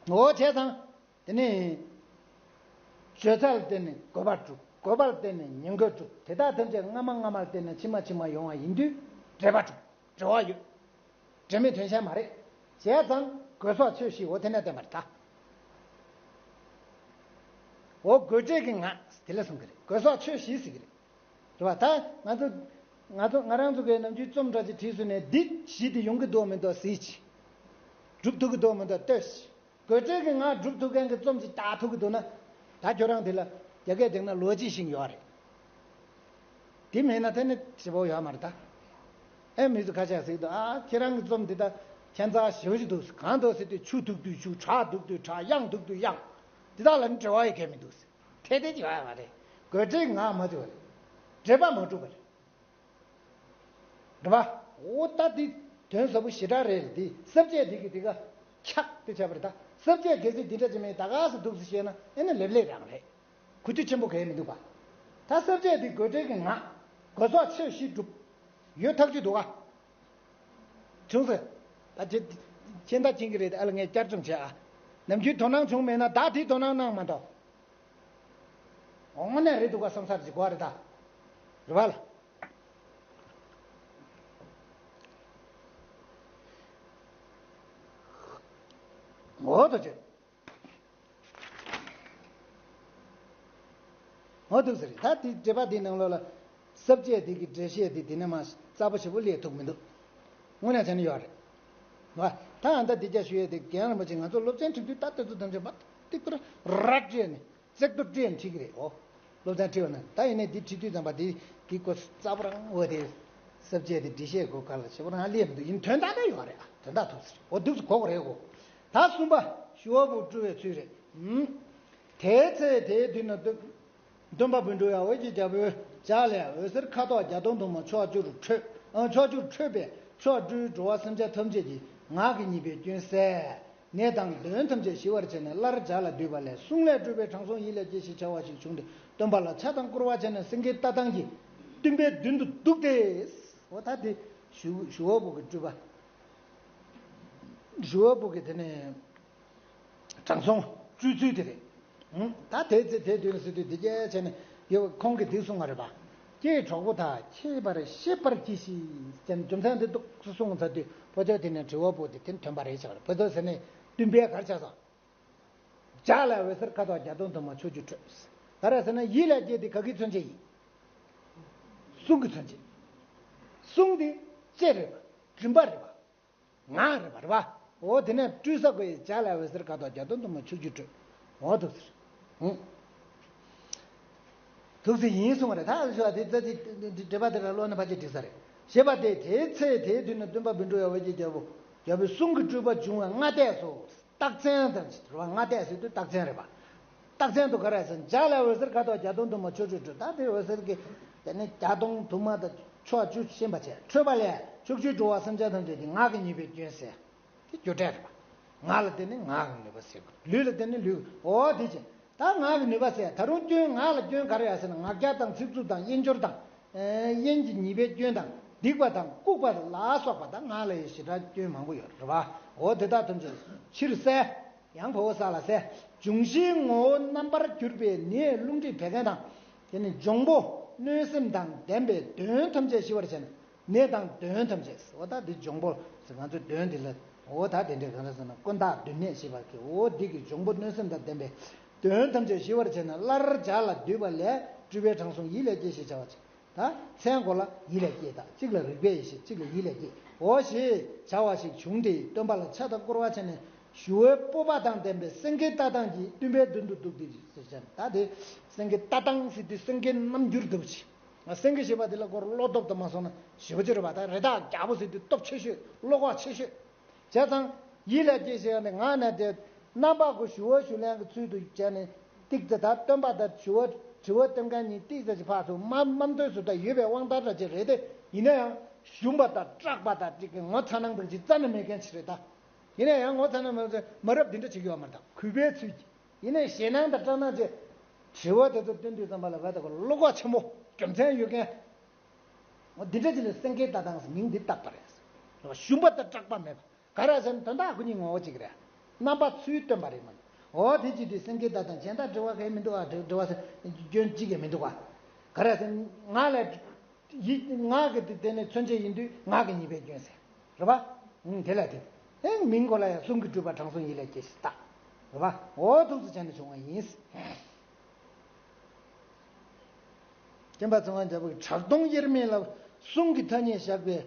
འོ་བྱས་ཙང་། དེ་ནས་བརྗོད་བྱ་ལ་བརྟེན་ནས་དགོས་པ་སྒྲུབ། དགོས་པ་ལ་བརྟེན་ནས་ཉེན་ཁ་སྒྲུབ། དེ་དག་ཐམས་ཅད་སྔ་མ་སྔ་མ་ལ་བརྟེན་ནས་ཕྱི་མ་ཕྱི་མ་ཡོང་བ་ཡིན་དུས་འབྲེལ་བ་སྒྲུབ། འབྲེལ་བ་ཡོད། འབྲེལ་མེད་དོན་གཞན་མ་རེད། བྱས་ཙང་དགོས་སོགས་ཆོས་བཞི། འོ་དེ་ནས་བསྟན་པ་རེད་ད། འོ་དགོས་འབྲས་ཀྱི་ངག་དེ་ལ་གསུང་གི་རེད། དགོས་སོགས་ཆོས་བཞི་ཟེར་གི་རེད། རེད་བ། ད་ང་ཚོ་ང་ཚོ་ང་རང་ཚོ་གི་ནམ་རྒྱུན་རྩོམ་འདྲ་ཅིག་བྲིས་སོང་ནས་འདི་བཞི་དེ་ཡོང་གི་འདུག་མི་འདུག་གཟིགས་ཤིག། སྒྲུབ་ཐུབ་ཀྱི་འདུག་མི་འདུག་ལྟོས་ཤིག། དགོས་འབྲས་ཀྱི་ངག་སྒྲུབ་ཐུབ་མཁན་གྱི་རྩོམ་ཅིག་བཏགས་ཐུབ་ཀྱི་འདུག་ན། ད་ཁྱོད་རང་དེ་ལ་རྒྱ་སྐད་སྟེང་ན་ལོ་ཇིག་ཤིག་ཡོད་རེད། དེ་མེད་ན་དེ་ནི་ཞེ་པོ་ཡོད་མ་རེད་ད། ཨེ་མི་ཚོ་ཁ་ཤས་ཟེར་གྱི་འདུག། ཨ་ཁྱེད་རང་གི་རྩོམ་འདི་ད་ཁྱད་མཚར་ཞེ་པོ་ཞིག་འདུག། གང་འདུག་ཟེར་དུས་ཆུ་ཐུག་དུས་ཆུ། བྲག་འདུག་དུས་བྲག། གཡང་འདུག་དུས་གཡང་། འདི་དག་ལ་ནི་འབྲེལ་བ་ཡོད་མཁན་མི་འདུག་ཟེར། དེ་དེ་ཅི་ཡོད་མ་རེད། དགོས་འབྲས་ངག་མ་བྱུང་བ་རེད། འབྲེལ་པ་མ་གྲུབ་པ་རེད། རེད་པ། འོ་ད་འདི་དོན་ཟབ་པོ་ཞེ་དྲག་རེད། འདི་ས་བཅད་འདི་གི་འདི་ག་ཁྱག་དེ་བྱས་པ་རེད་ད། ས་བཅད་གལ་སྲིད་འདི་འདྲ་ཅིག་མེད་ད་ག་ས་འདུག་ཟེར་བཤད་ན་ཨེ་ན་ལེབ་ལེབ་རང་རེད། གོ་རྒྱུ་ཆེན་པོ་གང་ཡང་མི་འདུག་པ། ད་ས་བཅད་འདི་དགོས་འབྲས་ཀྱི་ངག། དགོས་སོགས་ཆོས་བཞི་སྒྲུབ། ཡོད་ཐག་ཆོད་འདུག་ག། བྱུང་ཟེར། ད་ཁྱེད་ཁྱེད་ད་ཁྱེད་ཀྱི་རེད། ཨ་ལ་ངས་བསྐྱར་སྦྱོང་བྱས་ཨ། ནམ་རྒྱུན་དོ་སྣང་བྱུང་མེད་ན་ད་དེ་དོ་སྣང་གནང་མ་གཏོགས། འོ་དངོས་གནས་རེད་འདུག་ག་བསམ་ཚར་གྱི་གོ་རེད་ད། རེད་པ་ལ། འོ་ད་ཁྱོད། འོ་འདུག་ཟེར། ད་དེ་འགྲེལ་པ་དེའི་ནང་ལོགས་ལ་ས་བཅད་དེ་གི་འགྲེལ་བཤད་དེ་དེ་ནས་མ་རྩ་པོ་ཞེ་པོ་སླེབས་ཐུབ་མི་འདུག། དངོས་གནས་བྱས་ན་ཡོད་རེད། བ། ད་ཨ་ད་འདི་རྒྱ་ཞུ་ཡས་དེ་རྒན་རིན་པོ་ཆེ་ང་ཚོ་སློབ་ཚན་ཁྲིད་དུས་ད་ལྟ་ཚོ་ཐམས་ཅད་མ་ཏིག་ཏུ་ར་སྤྲད་ནས་ཚིག་ཏུ་སྤྲད་ནས་ཁྲིད་ཀྱི་རེད། འོ། སློབ་ཚན་ཁྲིད་པ་ན་ད་ཡིན་ནས་འདི་ཁྲིད་དུས་ཙམ་པ་དེ་གི་གོ་རྩ་པོ་རང་འོ་དེ་ས་བཅད་དེ་འགྲེལ་བཤད་གོ་ག་ལ་ཞེ་པོ་རང་སླེབས་མི་འདུག། ཡིན་དོན་དག་ད་ཡོད་རེད། ཨ་དོན་དག་ཐུག་ཟེར། འོ་འདུག་གོ་གི་རེད་གོ། ད་གསུམ་པ། ཞུ་བ་པོ་སྤྲུལ་བའི་ཚུལ་རེད། ཨུམ། དེའི་ཚེ་དེའི་དུས་ན་སྟོན་སྟོན་པ་བཻ་ཌཱུརྱ་འོད་ཀྱི་རྒྱལ་པོའི་ལྗགས་ལས་འོད་ཟེར་ཁ་དོག་བརྒྱ་སྟོང་དུ་མ་ཕྱོགས་བཅུར་འཕྲོས། ཨ་ཕྱོགས་བཅུར་འཕྲོས་པས་ཕྱོགས་བཅུའི་འགྲོ་བ་སེམས་ཅན་ཐམས་ཅད་ཀྱི་ངག་གི་ཉེས་པའི་སྐྱོན་བསལ། ནད་དང་གདོན་ཐམས་ཅད་ཞི་བར་བྱས་ནས་སླར་ལྗགས་ལ་བསྡུས་པ་ལས། གསུང་ལས་སྤྲུལ་པའི་དྲང་སྲོང་ཡིད་ལས་སྐྱེས་ཞེས་བྱ་བ་ཞིག་བྱུང་སྟེ་སྟོན་པ་ལ་ཕྱག་དང་བསྐོར་བ་བྱས་ནས་སེང་གེའི་ལྟ་སྟངས་ཀྱིས་སྟོན་པའི་མདུན་དུ་འདུག་སྟེ། འོ་ད་དེ་ཞུ་ཞུ་བ་པོ་གི་སྤྲུལ་པ། ཞུ་བ་པོ་གི་དེ་ནས་དྲང་སྲོང་སྤྲུལ་ཚུལ་དེ་རེད། ཨང་། ད་དེ་ཚེ་དེ་དུས་ན་ཟེར་དུས་དེ་སྐད་བྱས་ནས་ཡོད། ཁོང་གིས་དེ་གསུང་བ་རེད་པ། ཀྱེ་གྲོགས་པོ་དག། ཁྱད་པར་ཤེས་པར་གྱིས་ཤིག་ཅེས་རྒྱུ་མཚན་དེ་འདུག་སེ་གསུངས་ཚར་དུས་ཕོ་ཚོད་དེ་ནས་དྲི་བ་པོ་དེ་དེ་ཐོན་པ་རེད་བྱ་བ་རེད། ཕོ་ཚོད་ཟེར་ནས་སྟོན་པས་ག་རེ་བྱས་སོང་། ལྗགས་ལ་འོད་ཟེར་ཁ་དོག་བརྒྱ་སྟོང་དུ་མ་ཕྱོགས་བཅུར་འཕྲོས། ག་རེ་ཟེར་ན་ཡིད་ལ་སྐྱེས་དེ་ག་གི་མཚོན་བྱེད་ཡིན། གསུང་གི་མཚོན་བྱེད། གསུང་དེ་ལྕེ་རེད་པ། མགྲིན་པ་རེད་པ། ངག་རེད་པ། རེད་པ། འོ་དེ་ནས་སྤྲུལ་ས་ཁོ་ཡི་ལྗགས་ལ་འོད་ཟེར་ཁ་དོག་བརྒྱ་སྟོང་དུ་མ་ཕྱོགས་བཅུར་འཕྲོས། འོ་འདུག་ཟེར། ཧུང་། འདུག་ཟེར་ཡིན་གསུང་བ་རེད། ད་ཞུ་བ་དེ་ཙ་ཅིག་འགྲེལ་པ་དེ་ལ་ཀློག་ན་ཕལ་ཆེར་འགྲིག་ས་རེད། ཞེས་པ་སྟེ། དེའི་ཚེ་དེའི་དུས་ན་སྟོན་པ་བཻ་ཌཱུརྱ་འོད་ཀྱི་རྒྱལ་པོ་རྒྱལ་པོའི་གསུང་གི་སྤྲུལ་པ་བྱུང་བའི་སྔ་ལྟས་སོ། རྟགས་མཚན་དང་བཅས་པ། སྔ་ལྟས་ཟེར་དུས་རྟགས་མཚན་རེད་པ། རྟགས་མཚན་དུ་ག་རེ་ཟེར། ལྗགས་ལ་འོད་ཟེར་ཁ་དོག་བརྒྱ་སྟོང་དུ་མ་ཕྱོགས་བཅུར་འཕྲོས། ད་དེ་འོད་ཟེར་གྱི་དེ་ནི་བརྒྱ་སྟོང་དུ་མ་དང་ཕྱོགས་བཅུ་ཤེས་པ་བྱས། འཕྲོས་པ་ལས་ཕྱོགས་བཅུའི་འགྲོ་བ་སེམས་ཅན་ཐམས་ཅད་ཀྱི་ངག་གི་ཉེས་པའི་སྐྱོན་བསལ། དེ་རྒྱུ་འབྲས་རེད་པ། ངག་ལ་བརྟེན་ནས་ངག་གི་ནུས་པ་སེལ་དགོས། ལུས་ལ་བརྟེན་ནས་ལུས། འོ་དེ་བྱས། ད་ངག་གི་ནུས་པ་སེལ། ད་རུང་སྐྱོན་ངག་ལ་སྐྱོན་ག་རེ་ཡོད་ཟེར་ན། ངག་འཁྱལ་དང་ཚིག་རྩུབ་དང་དབྱེན་སྦྱོར་དང་། ཨེ། དབྱེན་གྱི་ཉེས་པའི་སྐྱོན་དང་སྡིག་པ་དང་ལྐུགས་པ་ལ་སོགས་པ་དང་ངག་ལ་ཡི་ཞེ་དྲག་སྐྱོན་མང་པོ་ཡོད་རེད་པ། འོ་དེ་དག་ཐམས་ཅད་ཕྱིར་བསལ། ཡང་བ་འོ་ས་ལ་བསལ། འབྱུང་བཞིའི་ངོ་བོ་རྣམ་པར་གྱུར་པའི་ནད་རླུང་མཁྲིས་བད་ཀན་དང་། དེ་ནི་འབྱུང་པོ་གནོད་སེམས་དང་ལྡན་པའི་གདོན་ཐམས་ཅད་ཞི་བར་བྱས་ནས། ནད་དང་གདོན་ཐམས་ཅད། འོ་ད་འདི་འབྱུང་པོ་ཟེར་ང་ཚོའི་གདོན་འདི་ལ། འོ་ད་དེ་འདྲའི་གང་ལ་ཟེར་ན་ཀུན་བཏགས་གདོན་ནད་ཞེས་པ་གི། འོ་འདི་གི་འབྱུང་པོ་གནོད་སེམས་དང་ལྡན་པའི་གདོན་ཐམས་ཅད་ཞི་བར་བྱས་ན། སླར་ལྗགས་ལ་བསྡུས་པ་ལས། སྤྲུལ་པའི་དྲང་སྲོང་ཡིད་ལས་སྐྱེས་ཞེས་བྱ་བ་ཅིག། ད་མཚན་གོ་ལ་ཡིད་ལས་སྐྱེས། ད་གཅིག་ལ་རིག་པའི་ཡེ་ཤེས། གཅིག་ལ་ཡིད་ལས་སྐྱེས། འོ་ཞེས་བྱ་བ་ཞིག་བྱུང་སྟེ། སྟོན་པ་ལ་ཕྱག་དང་བསྐོར་བ་བྱས་ནས། ཞུ་བའི་སྤོབས་པ་དང་ལྡན་པའི་སེང་གེའི་ལྟ་སྟངས་ཀྱིས་སྟོན་པའི་མདུན་དུ་འདུག་སྟེ་ཟེར་བྱས་ནས། ད་དེ་སེང་གེའི་ལྟ་སྟངས་ཟེར་དུས་སེང་གེའི་རྣམ་འགྱུར་འདུག་ཅིག། སེང་གེ་ཞེས་པ་དེ་ལ་ཁོར་བློ་སྟོབས་དང་མ་སོང་ན་ཞེ་པོ་ཅིག་རེད་པ། ད་རི་དྭགས་རྒྱལ་པོ་ཟེར་དུས་སྟོབས་ཆེ་ཤོས། བློ་ཁོག་ཆེ་ཤོས། བྱས་ཙང་ཡིད་ལ་སྐྱེས་ཞེས་ནི་ངག་ནས་དེ། རྣམ་པ་ཀུན་ཞུ་བ་ཞུ་ལེན་གྱི་ཚུལ་དུ་བྱས་ནས། ཏིག་ཙེ་ད་སྟོན་པ་དང་དྲི་བ་དྲི་བ་སྟོན་མཁན་གཉིས་ཏིག་ཙེ་ཅིག་ཕར་ཚུར་མ་མ་འདོད་སུ་ད་ཡོད་པའི་དབང་ཐང་འདྲ་ཅིག་རེད་དེ། ཡིན་ན་ཡང་ཞུམ་པ་དང་སྐྲག་པ་དང་ཅིག་གི་ངོ་ཚ་སྣང་དང་ཅིག་རྩ་ནས་མེད་མཁན་ཅིག་རེད་ད། ཡིན་ན་ཡང་ངོ་ཚ་སྣང་མ་རབས་འདི་འདྲ་བྱེད་ཀྱི་ཡོད་མ་རེད་ད། གུས་པའི་ཚུལ་གྱིས། ཡིན་ནའི་ཞེད་སྣང་དང་སྐྲག་སྣང་བཅས་དྲི་བ་དེ་ཚོ་བཏོན་དུས་ཙམ་པ་ལ་བས་ད་གོ་བློ་ཁོག་ཆེན་པོ། རྒྱུ་མཚན་ཡོད་མཁན། འོ་འདི་འདྲ་ཅིག་ལ་སེང་གེའི་ལྟ་སྟངས་སུ་མིང་འདི་བཏགས་པ་རེད། ཞུམ་པ་དང་སྐྲག་པ་མེད་པ། ག་རེ་ཟེར་ན་དོན་དག་ཁོ་གཉིས་ངོ་བོ་གཅིག་རེད། རྣམ་པ་ཚུལ་སྟོན་པ་རེད་མ། འོ་དེ་ཅི་དུས་སེང་གེའི་ལྟ་སྟངས། གཞན་དག་དྲི་བ་གང་ཡང་མི་འདུག་ཨ། དྲི་དྲི་བ་ཟེར་སྐྱོན་གཅིག་ཀྱང་མི་འདུག་ཨ། ག་རེ་ཟེར་ན་ང་ལས། ཡིད། ངག་གི་དེ་དེ་ནི་མཚོན་བྱེད་ཡིན་དུས་ངག་གི་ཉེས་པའི་སྐྱོན་ཟེར། རེད་པ། ཨང་། དེ་ལ་དེ། ཨེ་མིང་གོ་ལ་ཡང་གསུང་གི་སྤྲུལ་པ་དྲང་སྲོང་ཡིད་ལས་སྐྱེས་ཞེས་བཏགས། རེད་པ། འོ་ཐུགས་སུ་བྱས་ནས་བྱུང་བ་ཡིན། སྐྱེམས་པ་ཚེ་དབང་རྒྱལ་པོ་གིས་གྲགས་སྟོང་དབྱེར་མེད་ལ། གསུང་གི་ཐ་སྙད་བཞག་པའི།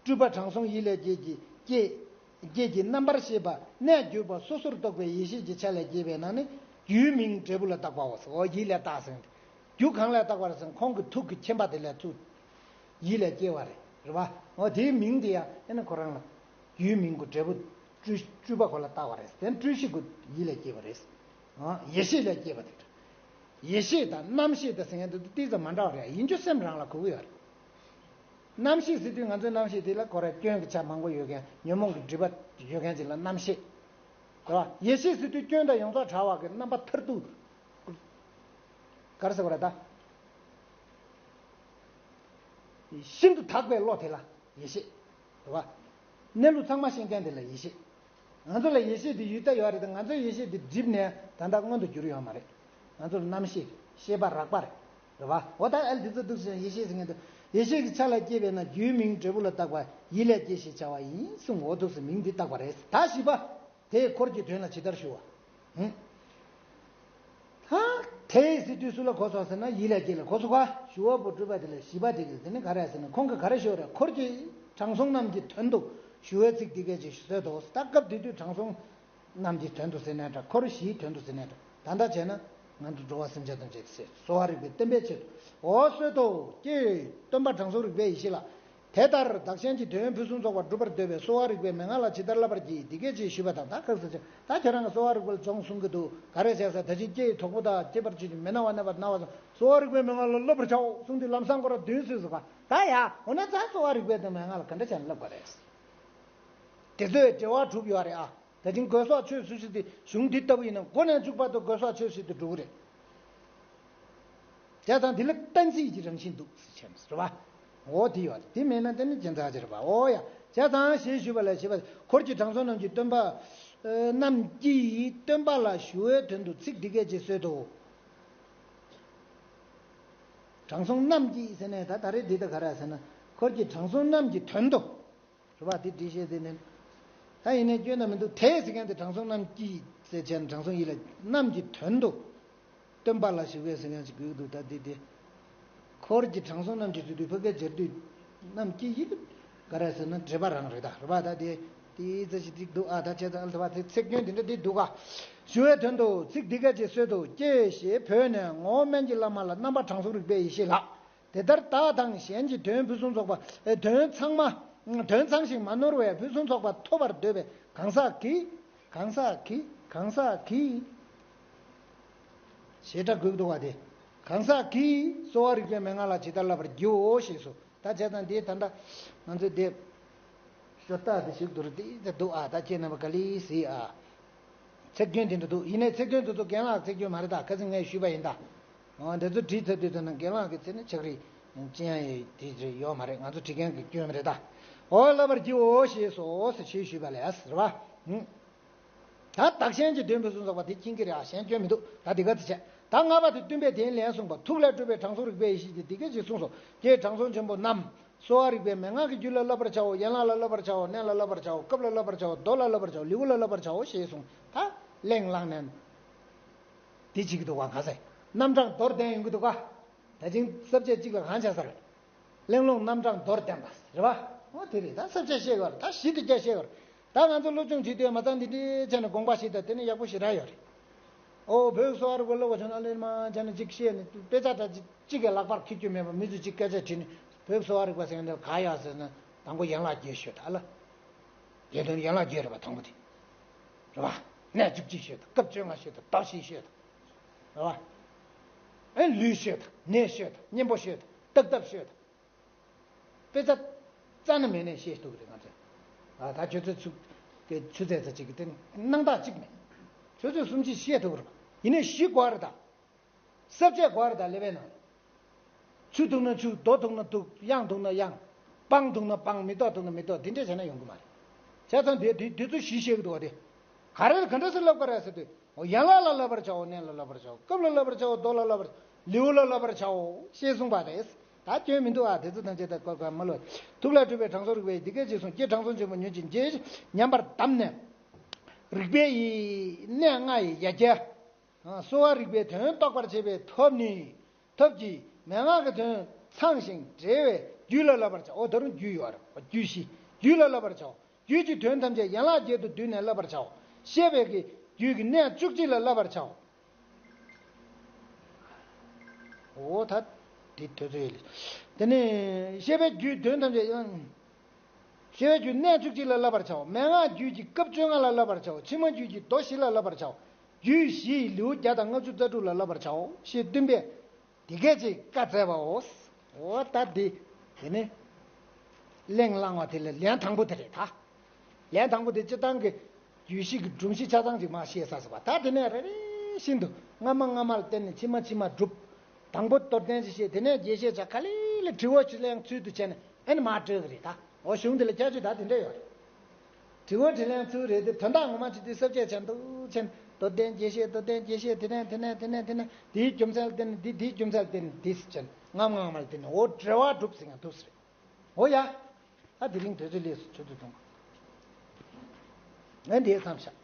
སྤྲུལ་པ་དྲང་སྲོང་ཡིད་ལས་སྐྱེས་ཀྱི་སྐྱེས། སྐྱེས་ཀྱི་རྣམ་པར་ཤེས་པ་གནས་གྱུར་པ་སོ་སོར་རྟོག་པའི་ཡེ་ཤེས་ཀྱི་ཆ་ལས་སྐྱེས་པས་ན་ནི། རྒྱུའི་མིང་འབྲས་བུ་ལ་བཏགས་པའོ། འོ་ཡིད་ལས་བཏགས་ཟེར། རྒྱུ་གང་ལས་བཏགས་པ་རེད་ཟེར་ན་ཁོང་གི་ཐུགས་ཀྱི་མཁྱེན་པ་དེ་ལས་ཚུར་ཡིད་ལས་སྐྱེས་པ་རེད། རེད་པ། འོ་དེའི་མིང་དེ་ཡང་ཨེ་ན་ཁོ་རང་ལ་རྒྱུའི་མིང་གི་འབྲས་བུ་སྤྲུལ་སྤྲུལ་པ་ཁོ་ལ་བཏགས་པ་རེད། དེ་སྤྲུལ་གཞི་ཁོ་ཡིད་ལས་སྐྱེས་པ་རེད། ཨ། ཡེ་ཤེས་ལས་སྐྱེས་པ་དེ་འདྲ། ཡེ་ཤེས་དང་རྣམ་ཤེས་དང་ཟེར་མཁན་དེ་ཏོག་ཙམ་མ་འདྲ་བ་རེད། ཡིན་རྒྱུ་སེམས་རང་ལ་གོ་གི་ཡོད་རེད། རྣམ་ཤེས་ཟེར་དུས་ང་ཚོའི་རྣམ་ཤེས་དེ་ལ་ཁོ་རང་སྐྱོན་གྱི་ཆ་མང་པོ་ཡོད་མཁན། ཉོན་མོངས་ཀྱི་སྒྲིབ་པ་ཡོད་མཁན་ཅིག་ལ་རྣམ་ཤེས། རེད་པ། ཡེ་ཤེས་ཟེར་དུས་སྐྱོན་དང་ཡོངས་རྫོགས་བྲལ་བ་གི་རྣམ་པ་མཐར་ཐུག། ག་རེ་ཟེར་བ་རེད་ད། ཤིན་ཏུ་དག་པའི་བློ་དེ་ལ་ཡེ་ཤེས། རེད་པ། གནས་ལུགས་ཚང་མ་ཤེས་མཁན་དེ་ལ་ཡེ་ཤེས། ང་ཚོ་ལ་ཡེ་ཤེས་དེ་ཡོད་ད་ཡོད་རེད་དེ། ང་ཚོའི་ཡེ་ཤེས་དེ་སྒྲིབ་ནས་ད་ལྟ་མངོན་དུ་གྱུར་ཡོད་མ་རེད། ང་ཚོ་ལ་རྣམ་ཤེས་ཤེས་པ་རགས་པ་རེད། རེད་པ། འོ་ད་ཨེ་ལ་དེ་ཚོ་འདུག་ཟེར་ཡེ་ཤེས་ཟེར་མཁན་དེ། ཡེ་ཤེས་ཀྱི་ཆ་ལ་སྐྱེས་པས་ན་རྒྱུའི་མིང་འབྲས་བུ་ལ་བཏགས་པ་ཡིད་ལས་སྐྱེས་ཞེས་བྱ་བ་ཡིན་གསུངས། འོ་འདུག་ཟེར་མིང་འདི་བཏགས་པ་རེད། ད་བཞི་པ། དེས་འཁོར་གྱི་དོན་ལ་ཇི་ལྟར་ཞུ་བ། ཧུམ། ད་དེས་ཟེར་དུས་སུ་ལ་གོ་སོང་ཟེར་ན་ཡིད་ལས་སྐྱེས་ལ་གོ་སོང་ག། ཞུ་བ་པོ་སྤྲུལ་པ་དེ་ལ་བཞི་པ་དེ་གིས་དེ་ནི་ག་རེ་ཟེར་ན་ཁོང་གིས་ག་རེ་ཞུ་བ་རེད། འཁོར་གྱི་དྲང་སྲོང་རྣམས་ཀྱི་དོན་དུ་ཞུ་བའི་ཚིག་འདི་སྐད་ཅེས་གསོལ་ཏོ། ད་སྐབས་དེ་དུས་དྲང་སྲོང་རྣམས་ཀྱི་དོན་དུ་ཟེར་ནའི་འདྲ། འཁོར་བཞིའི་དོན་དུ་ཟེར་ནའི་འདྲ། ད་ལྟ་བྱས་ན་ང་ཚོ་འགྲོ་བ་སེམས་ཅན་ཐམས་ཅད་ཟེར་གསོ་བ་རིག་པའི་བསྟན་པའི་ཆེད་དུ། འོ་གསོལ་ཏོ། ཀྱེ་སྟོན་པ་དྲང་སྲོང་རིག་པའི་ཡེ་ཤེས་ལགས། དེ་ལྟར་བདག་གཞན་གྱི་དོན་ཕུན་སུམ་ཚོགས་པར་སྒྲུབ་པར་འདོད་པའི་གསོ་བ་རིག་པའི་མན་ངག་ལ་ཇི་ལྟར་བསླབ་པར་བགྱི། འདི་སྐད་ཅེས་ཞུས་པ་དང་། ད་ག་རེ་ཟེར་ཅིག། ད་ཁྱེད་རང་གིས་གསོ་བ་རིག་པ་ལ་སྦྱོང་གསུང་གི་འདུག། ག་རེ་བྱས་ཟེར། ད་ཅི་སྐྱེ་ཡི་དོགས་པ་དང་སྐྱེ་བར་བྱེད་ཀྱི་མི་སྣང་བ་གནས་པར་སྣང་བ་སོགས་གསོ་བ་རིག་པའི་མན་ངག་ལ་བསླབ་པར་བྱའོ་གསུངས་དུས་ལམ་སང་ཁོ་རང་བདུན་གསུངས་སོང་ག། ད་ཡ་འོ་ན་ད་གསོ་བ་རིག་པའི་མན་ངག་ལ་ག་འདྲ་བྱས་ནས་བསླབ་དགོས་རེད། དེ་ཚོས་འབྲེལ་བ་གྲུབ་ཡོད་རེད་ཨ། ད་ཅིང་དགོས་སོགས་ཆོས་སུ་ཞིག་སྟེ། གཞུང་འདི་ལྟ་བུ་ཡིན་ན་མགོ་ནས་མཇུག་བར་དུ་དགོས་སོགས་ཆོས་སུ་ཞིག་ཏུ་འགྲོ་གི་རེད། བྱས་ཙང་འདི་ལ་གཏན་ཚིགས་ཀྱི་རང་བཞིན་འདུག་ཟེར་བྱས་ནས་རེད་པ། འོ་དེ་ཡོད་རེད། དེ་མེད་ན་དེ་ནི་ཁྱད་མཚར་ཅིག་རེད་པ། འོ་ཡ། བྱས་ཙང་ཞེས་ཞུས་པ་ལ་ཞེས་པ། འཁོར་གྱི་དྲང་སྲོང་རྣམས་ཀྱི་སྟོན་པ། ཨ། རྣམས་ཀྱིས་སྟོན་པ་ལ་ཞུ་བའི་དོན་དུ་ཚིག་འདི་སྐད་ཅེས་གསོལ་ཏོ། དྲང་སྲོང་རྣམས་ཀྱིས་ཟེར་ནས་ད་ད་རེས་འདི་ལྟ་ག་རེ་ཟེར་ན། འཁོར་གྱི་དྲང་སྲོང་རྣམས་ཀྱི་དོན་དུ། རེད་པ། དེ་འགྲེལ་བཤད་དེ་ནི། ད་ཡིན་ནའི་སྐྱོན་ན་མི་འདུག། དེས་ཟེར་མཁན་དེ་དྲང་སྲོང་རྣམས་ཀྱིས་ཟེར་བྱས་ནས་དྲང་སྲོང་ཡིད་ལ་རྣམས་ཀྱི་དོན་དུ། སྟོན་པ་ལ་ཞུ་བའི་ཟེར་མཁན་ཞིག་དགོས་ཀྱི་འདུག། ད་དེ་དེ། འཁོར་གྱི་དྲང་སྲོང་རྣམས་ཀྱི་ཟེར་དུས་ཕ་གིར་སྦྱར་དུས། རྣམས་ཀྱིས་ཡིན། ག་རེ་ཟེར་ན་འགྲེལ་པ་རང་རེད་ད། རེད་པ། ད་དེ། དེའི་རྩ་ཞིག་འགྲིག་འདུག་ཨ། ད་བྱས་ཙང་ཨ་ལ་ད་བ་དེ་ཚིག་སྐྱོན་དེ་འདྲ་འདི་འདུག་ག། ཞུ་བའི་དོན་དུ་ཚིག་འདི་སྐད་ཅེས་གསོལ་ཏོ། ཀྱེ་ཞེས་བོས་ནས་ངོ་བོ་སྨན་གྱི་བླ་མ་ལ་རྣམ་པ་དྲང་སྲོང་རིག་པའི་ཡེ་ཤེས་ལགས། དེ་ལྟར་བདག་དང་གཞན་གྱི་དོན་ཕུན་སུམ་ཚོགས་པ། ཨེ། དོན་ཚང་མ། དོན་ཚང་ཞིང་མ་ནོར་བའི་ཕུན་སུམ་ཚོགས་པ་ཐོབ་པར་འདོད་པའི་གང་ཟག་གིས། གང་ཟག་གིས། གང་ཟག་གིས། ཞེས་སྒྲ་དགོས་འདུག་པ་དེ། གང་ཟག་གིས་གསོ་བ་རིག་པའི་མན་ངག་ལ་ཇི་ལྟར་བསླབ་པར་བགྱིའོ་ཞེས་སོ། ད་བྱས་ཙང་འདི་ད་ལྟ་ང་ཚོས་འདི་ཤོ་སྟག་འདི་ཞིག་འདུག་རེད། འདི་འདུག་ཨ། ད་ཁྱེད་རྣམ་པ་ག་ལེ་གཟིགས་ཨ། ཚིག་སྐྱོན་དེ་འདྲ་འདུག། ཡིན་ནའི་ཚིག་སྐྱོན་དེ་ཚོ་རྒན་ལགས་ཚིག་སྐྱོན་མ་རེད་ད། ཁ་སང་ངས་ཞུས་པ་ཡིན་ད། འོ་འདི་ཚོ་བྲིས་ཚར་དུས་ཚོད་ན་རྒན་ལགས་ཀྱི་ཚེ་ནི་ཆག་རིགས་ཅི་ཡང་དེ་ཡོད་མ་རེད། ང་ཚོ་བྲིས་མཁན་གྱི་སྐྱོན་མ་རེད་ད། འོ་བསླབ་པར་བགྱིའོ་ཞེས་སོ་ཞེས་ཞུས་པ་ལས་ཟེར་བ། ད་བདག་གཞན་གྱི་དོན་ཕུན་སུམ་ཚོགས་པ་དེ་མཁྱེན་གྱི་རེད་ཨ། གཞན་སྐྱོན་མི་འདུག། ད་འདི་ག་ཚོད་བྱས། ད་ལྔ་པ་དེ་སྟོན་པས་དེའི་ལན་གསུངས་པ། ཐུགས་ལས་སྤྲུལ་པའི་དྲང་སྲོང་རིག་པའི་ཡེ་ཤེས་ཀྱིས་འདི་སྐད་ཅེས་གསུངས་སོ། ཀྱེ་དྲང་སྲོང་ཆེན་པོ་རྣམས། གསོ་བ་རིག་པའི་མན་ངག་གི་རྒྱུད་ལ་བསླབ་པར་བྱའོ། ཡན་ལག་ལ་བསླབ་པར་བྱའོ། གནས་ལ་བསླབ་པར་བྱའོ། སྐབས་ལ་བསླབ་པར་བྱའོ། མདོ་ལ་བསླབ་པར་བྱའོ། ལེའུ་ལ་བསླབ་པར་བྱའོ་ཞེས་གསུངས། ད་གླེང་བསླངས་ནས་འདི་བྱེད་ཀྱི་འདུག་ག་གང་ཟེར། རྣམ་གྲངས་མདོར་བསྟན་ཡོང་གི་འདུག་ག་ད་ཅིང་ས་བཅད་གཅིག་ལ་གང་བྱ་ཟེར། གླེང་སློང་རྣམ་གྲངས་མདོར་བསྟན་པ་རེད་པ། འོ་དེ་རེད། ད་ས་བཅད་བཤད་དགོས་རེད། ད་གཞི་དེ་རྒྱ་བཤད་དགོས་རེད། ད་ང་ཚོ་སློབ་སྦྱོང་བྱེད་དུས་མ་ཚང་འདི་འདྲའི་བྱས་ནས་དགོངས་པ་བཞེས་ད་དེ་ནི་ཡག་པོ་ཞེ་དྲག་ཡོད་རེད། ཨོ་བོད་གསོ་བ་རིག་པ་སློབ་པ་བྱུང་ན་ལེན་མ་བྱས་ན་ཅིག་བཤད་ནས་དཔེ་ཆ་འདྲ་ཅིག་གཅིག་གི་ལག་པར་འཁྱེར་རྒྱུ་མེད་པ་མི་ཚོས་ཅིག་སྐད་ཆ་དྲིས་ནས་བོད་གསོ་བ་རིག་པ་ཟེར་མཁན་དེ་ག་ཡོད་ཟེར་ན་དང་པོ་ཡན་ལག་བརྒྱད་ཤོད་ད་ཨ་ལ། རྒྱས་དོན་ཡན་ལག་བརྒྱད་རེད་པ་དང་པོ་དེ། རེད་པ། གནས་བཅུ་གཅིག་ཤོད་ད། སྐབས་བཅོ་ལྔ་ཤོད་ད། མདོ་བཞི་ཤོད་ད། རེད་པ། ཨེ་ལུས་ཤོད་ད། ནད་ཤོད་ད། གཉེན་པོ་ཤོད་ད། བརྟག་ཐབས་ཤོད་ད། དཔེ་ཆ་རྩ་ནས་མེད་ནས་ཤེས་ཐུབ་ཀྱི་རེད་ང་ཚོས། ཨ་ད་ཁྱོད་ཚོས་ཆུ་དེ་ཆུ་ཚོད་ཙམ་ཅིག་གི་དེ་གནང་སྟངས་གཅིག་མེད། ཁྱོད་ཚོས་སུམ་ཅུ་ཤེས་ཐུབ་ཀྱི་རེད་པ། ཡིན་ནའི་གཞི་དགོས་རེད་ད། ས་བཅད་དགོས་རེད་ད་ཀླད་པའི་ནང་། ཆུ་འཐུང་ན་ཆུ། རྡོ་འཐུང་ན་འཐུང་། དབྱངས་འཐུང་ན་དབྱངས། སྤང་འཐུང་ན་སྤང་། མེ་ཏོག་འཐུང་ན་མེ་ཏོག་འདི་འདྲ་བྱས་ན་ཡོང་གི་མ་རེད། བྱས་ཙང་དེ་དེ་དེ་ཚོ་གཞི་བཤད་ཀྱི་འདུག་བ་དེ། ག་རེ་ག་འདྲ་སེ་ལབ་དགོས་རེད་ཟེར་དུས། འོ་ཡན་ལག་ལ་བསླབ་པར་བྱའོ། གནས་ལ་བསླབ་པར་བྱའོ། སྐབས་ལ་བསླབ་པར་བྱའོ། མདོ་ལ་བསླབ་པར། ལེའུ་ལ་བསླབ་པར་བྱའོ་ཞེས་གསུངས་པ་རེད། ད་སྐྱོན་མི་འདུག་ཨ། དེ་ཚོ་ཐམས་ཅད་ད་བཀོད་པ་མ་ལོ། ཐུགས་ལ་སྤྲུལ་པའི་དྲང་སྲོང་རིག་པས་འདི་སྐད་ཅེས་གསུངས། ཀྱེ་དྲང་སྲོང་ཆེན་པོ་ཉོན་ཅིག །ཇི་ཉམས་པར་བསྡམས་ནས། རིག་པའི་ཡི་གནས་ལྔ་ཡི་ཡ་གྱལ། གསོ་བ་རིག་པའི་དོན་རྟོགས་པར་བྱེད་པའི་ཐབས་ནི། ཐབས་ཀྱིས་མན་ངག་གི་དོན་ཚང་ཞིང་འགྲེལ་བའི་རྒྱུད་ལ་བསླབ་པར་བྱའོ། ཨོ་ད་རུང་རྒྱུད་ཡོད་རེད། རྒྱུད་བཞི། རྒྱུད་ལ་བསླབ་པར་བྱའོ། རྒྱུད་ཀྱི་དོན་ཐམས་ཅད་ཡན་ལག་བརྒྱད་དུ་བསྡུས་ནས་བསླབ་པར་བྱའོ། བཤད་པའི་གི་རྒྱུད་ཀྱི་གནས་བཅུ་གཅིག་ལ་བསླབ་པར་བྱའོ། ཨོ་ད་འདི་དོན་ཚོད་ཡིན། དེ་ནས་བཤད་པའི་རྒྱུད་དོན་ཐམས་ཅད་ཡང་། བཤད་པའི་རྒྱུད་གནས་བཅུ་གཅིག་ལ་བསླབ་པར་བྱའོ། མན་ངག་རྒྱུད་ཀྱི་སྐབས་བཅོ་ལྔ་ལ་བསླབ་པར་བྱའོ། ཕྱི་མ་རྒྱུད་ཀྱི་མདོ་བཞི་ལ་བསླབ་པར་བྱའོ། རྒྱུད་བཞི་ཡི་ལེའུ་བརྒྱ་དང་ལྔ་བཅུ་རྩ་དྲུག་ལ་བསླབ་པར་བྱའོ་ཞེས་སྟོན་པས། འདི་སྐད་ཅེས་བཀའ་སྩལ་པའོ། འོ་ད་འདི། དེ་ནི། གླེང་བསླང་བ་དེ་ལ་ལན་དང་པོ་དེ་རེད་ད། ལན་དང་པོ་དེ་སྤྱིར་བཏང་གི་རྒྱུད་བཞི་གི་སྒྲོམ་གཞི་ཆ་ཚང་ཅིག་མར་བཤད་ཚར་སོང་བ། ད་དེ་ནས་རེ་རེ་བཞིན་དུ་སྔ་མ་སྔ་མ་ལ་བརྟེན་ནས་ཕྱི་མ་ཕྱི་མ་སྒྲུབ། དང་པོ་མདོར་བསྟན་ཅིག་བཤད། དེ་ནས་རྒྱས་བཤད་བྱ། ག་ལེ་ལེ་དྲི་བ་དྲིས་ལན་ཚུལ་དུ་བྱས་ནས་ཨེ་ནི་མར་སྤྲོད་ཀྱི་རེད་ད། འོ་གཞུང་འདི་ལ་ཁྱད་ཆོས་ད་དེ་འདྲ་ཡོད་རེད། དྲི་བ་དྲིས་ལན་ཚུལ་རེད་དེ། དོན་དག་ངོ་མ་ཅིག་དེ་ས་བཅད་ཆེན་དུ་ཕྱིན། མདོར་བསྟན་རྒྱས་བཤད། མདོར་བསྟན་རྒྱས་བཤད། དེ་ནས་དེ་ནས་དེ་ནས་དེ་ནས་དེའི་རྒྱུ་མཚན་ལ་བརྟེན་ནས་འདི། འདིའི་རྒྱུ་མཚན་ལ་བརྟེན་ནས་འདི་ཟེར་བྱས་ནས་སྔ་མ་སྔ་མ་ལ་བརྟེན་ནས་འོ་འགྲེལ་བ་སྒྲུབ་ཟེར་ཡང་ཐུབ་ཟེར། འོ་ཡ། ད་དེ་རིང་དུས་ཚོད་ལས་སུ་ཆུ་ཚོད་ཐུང་། ངས་འདིའི་མཚམས་བཞག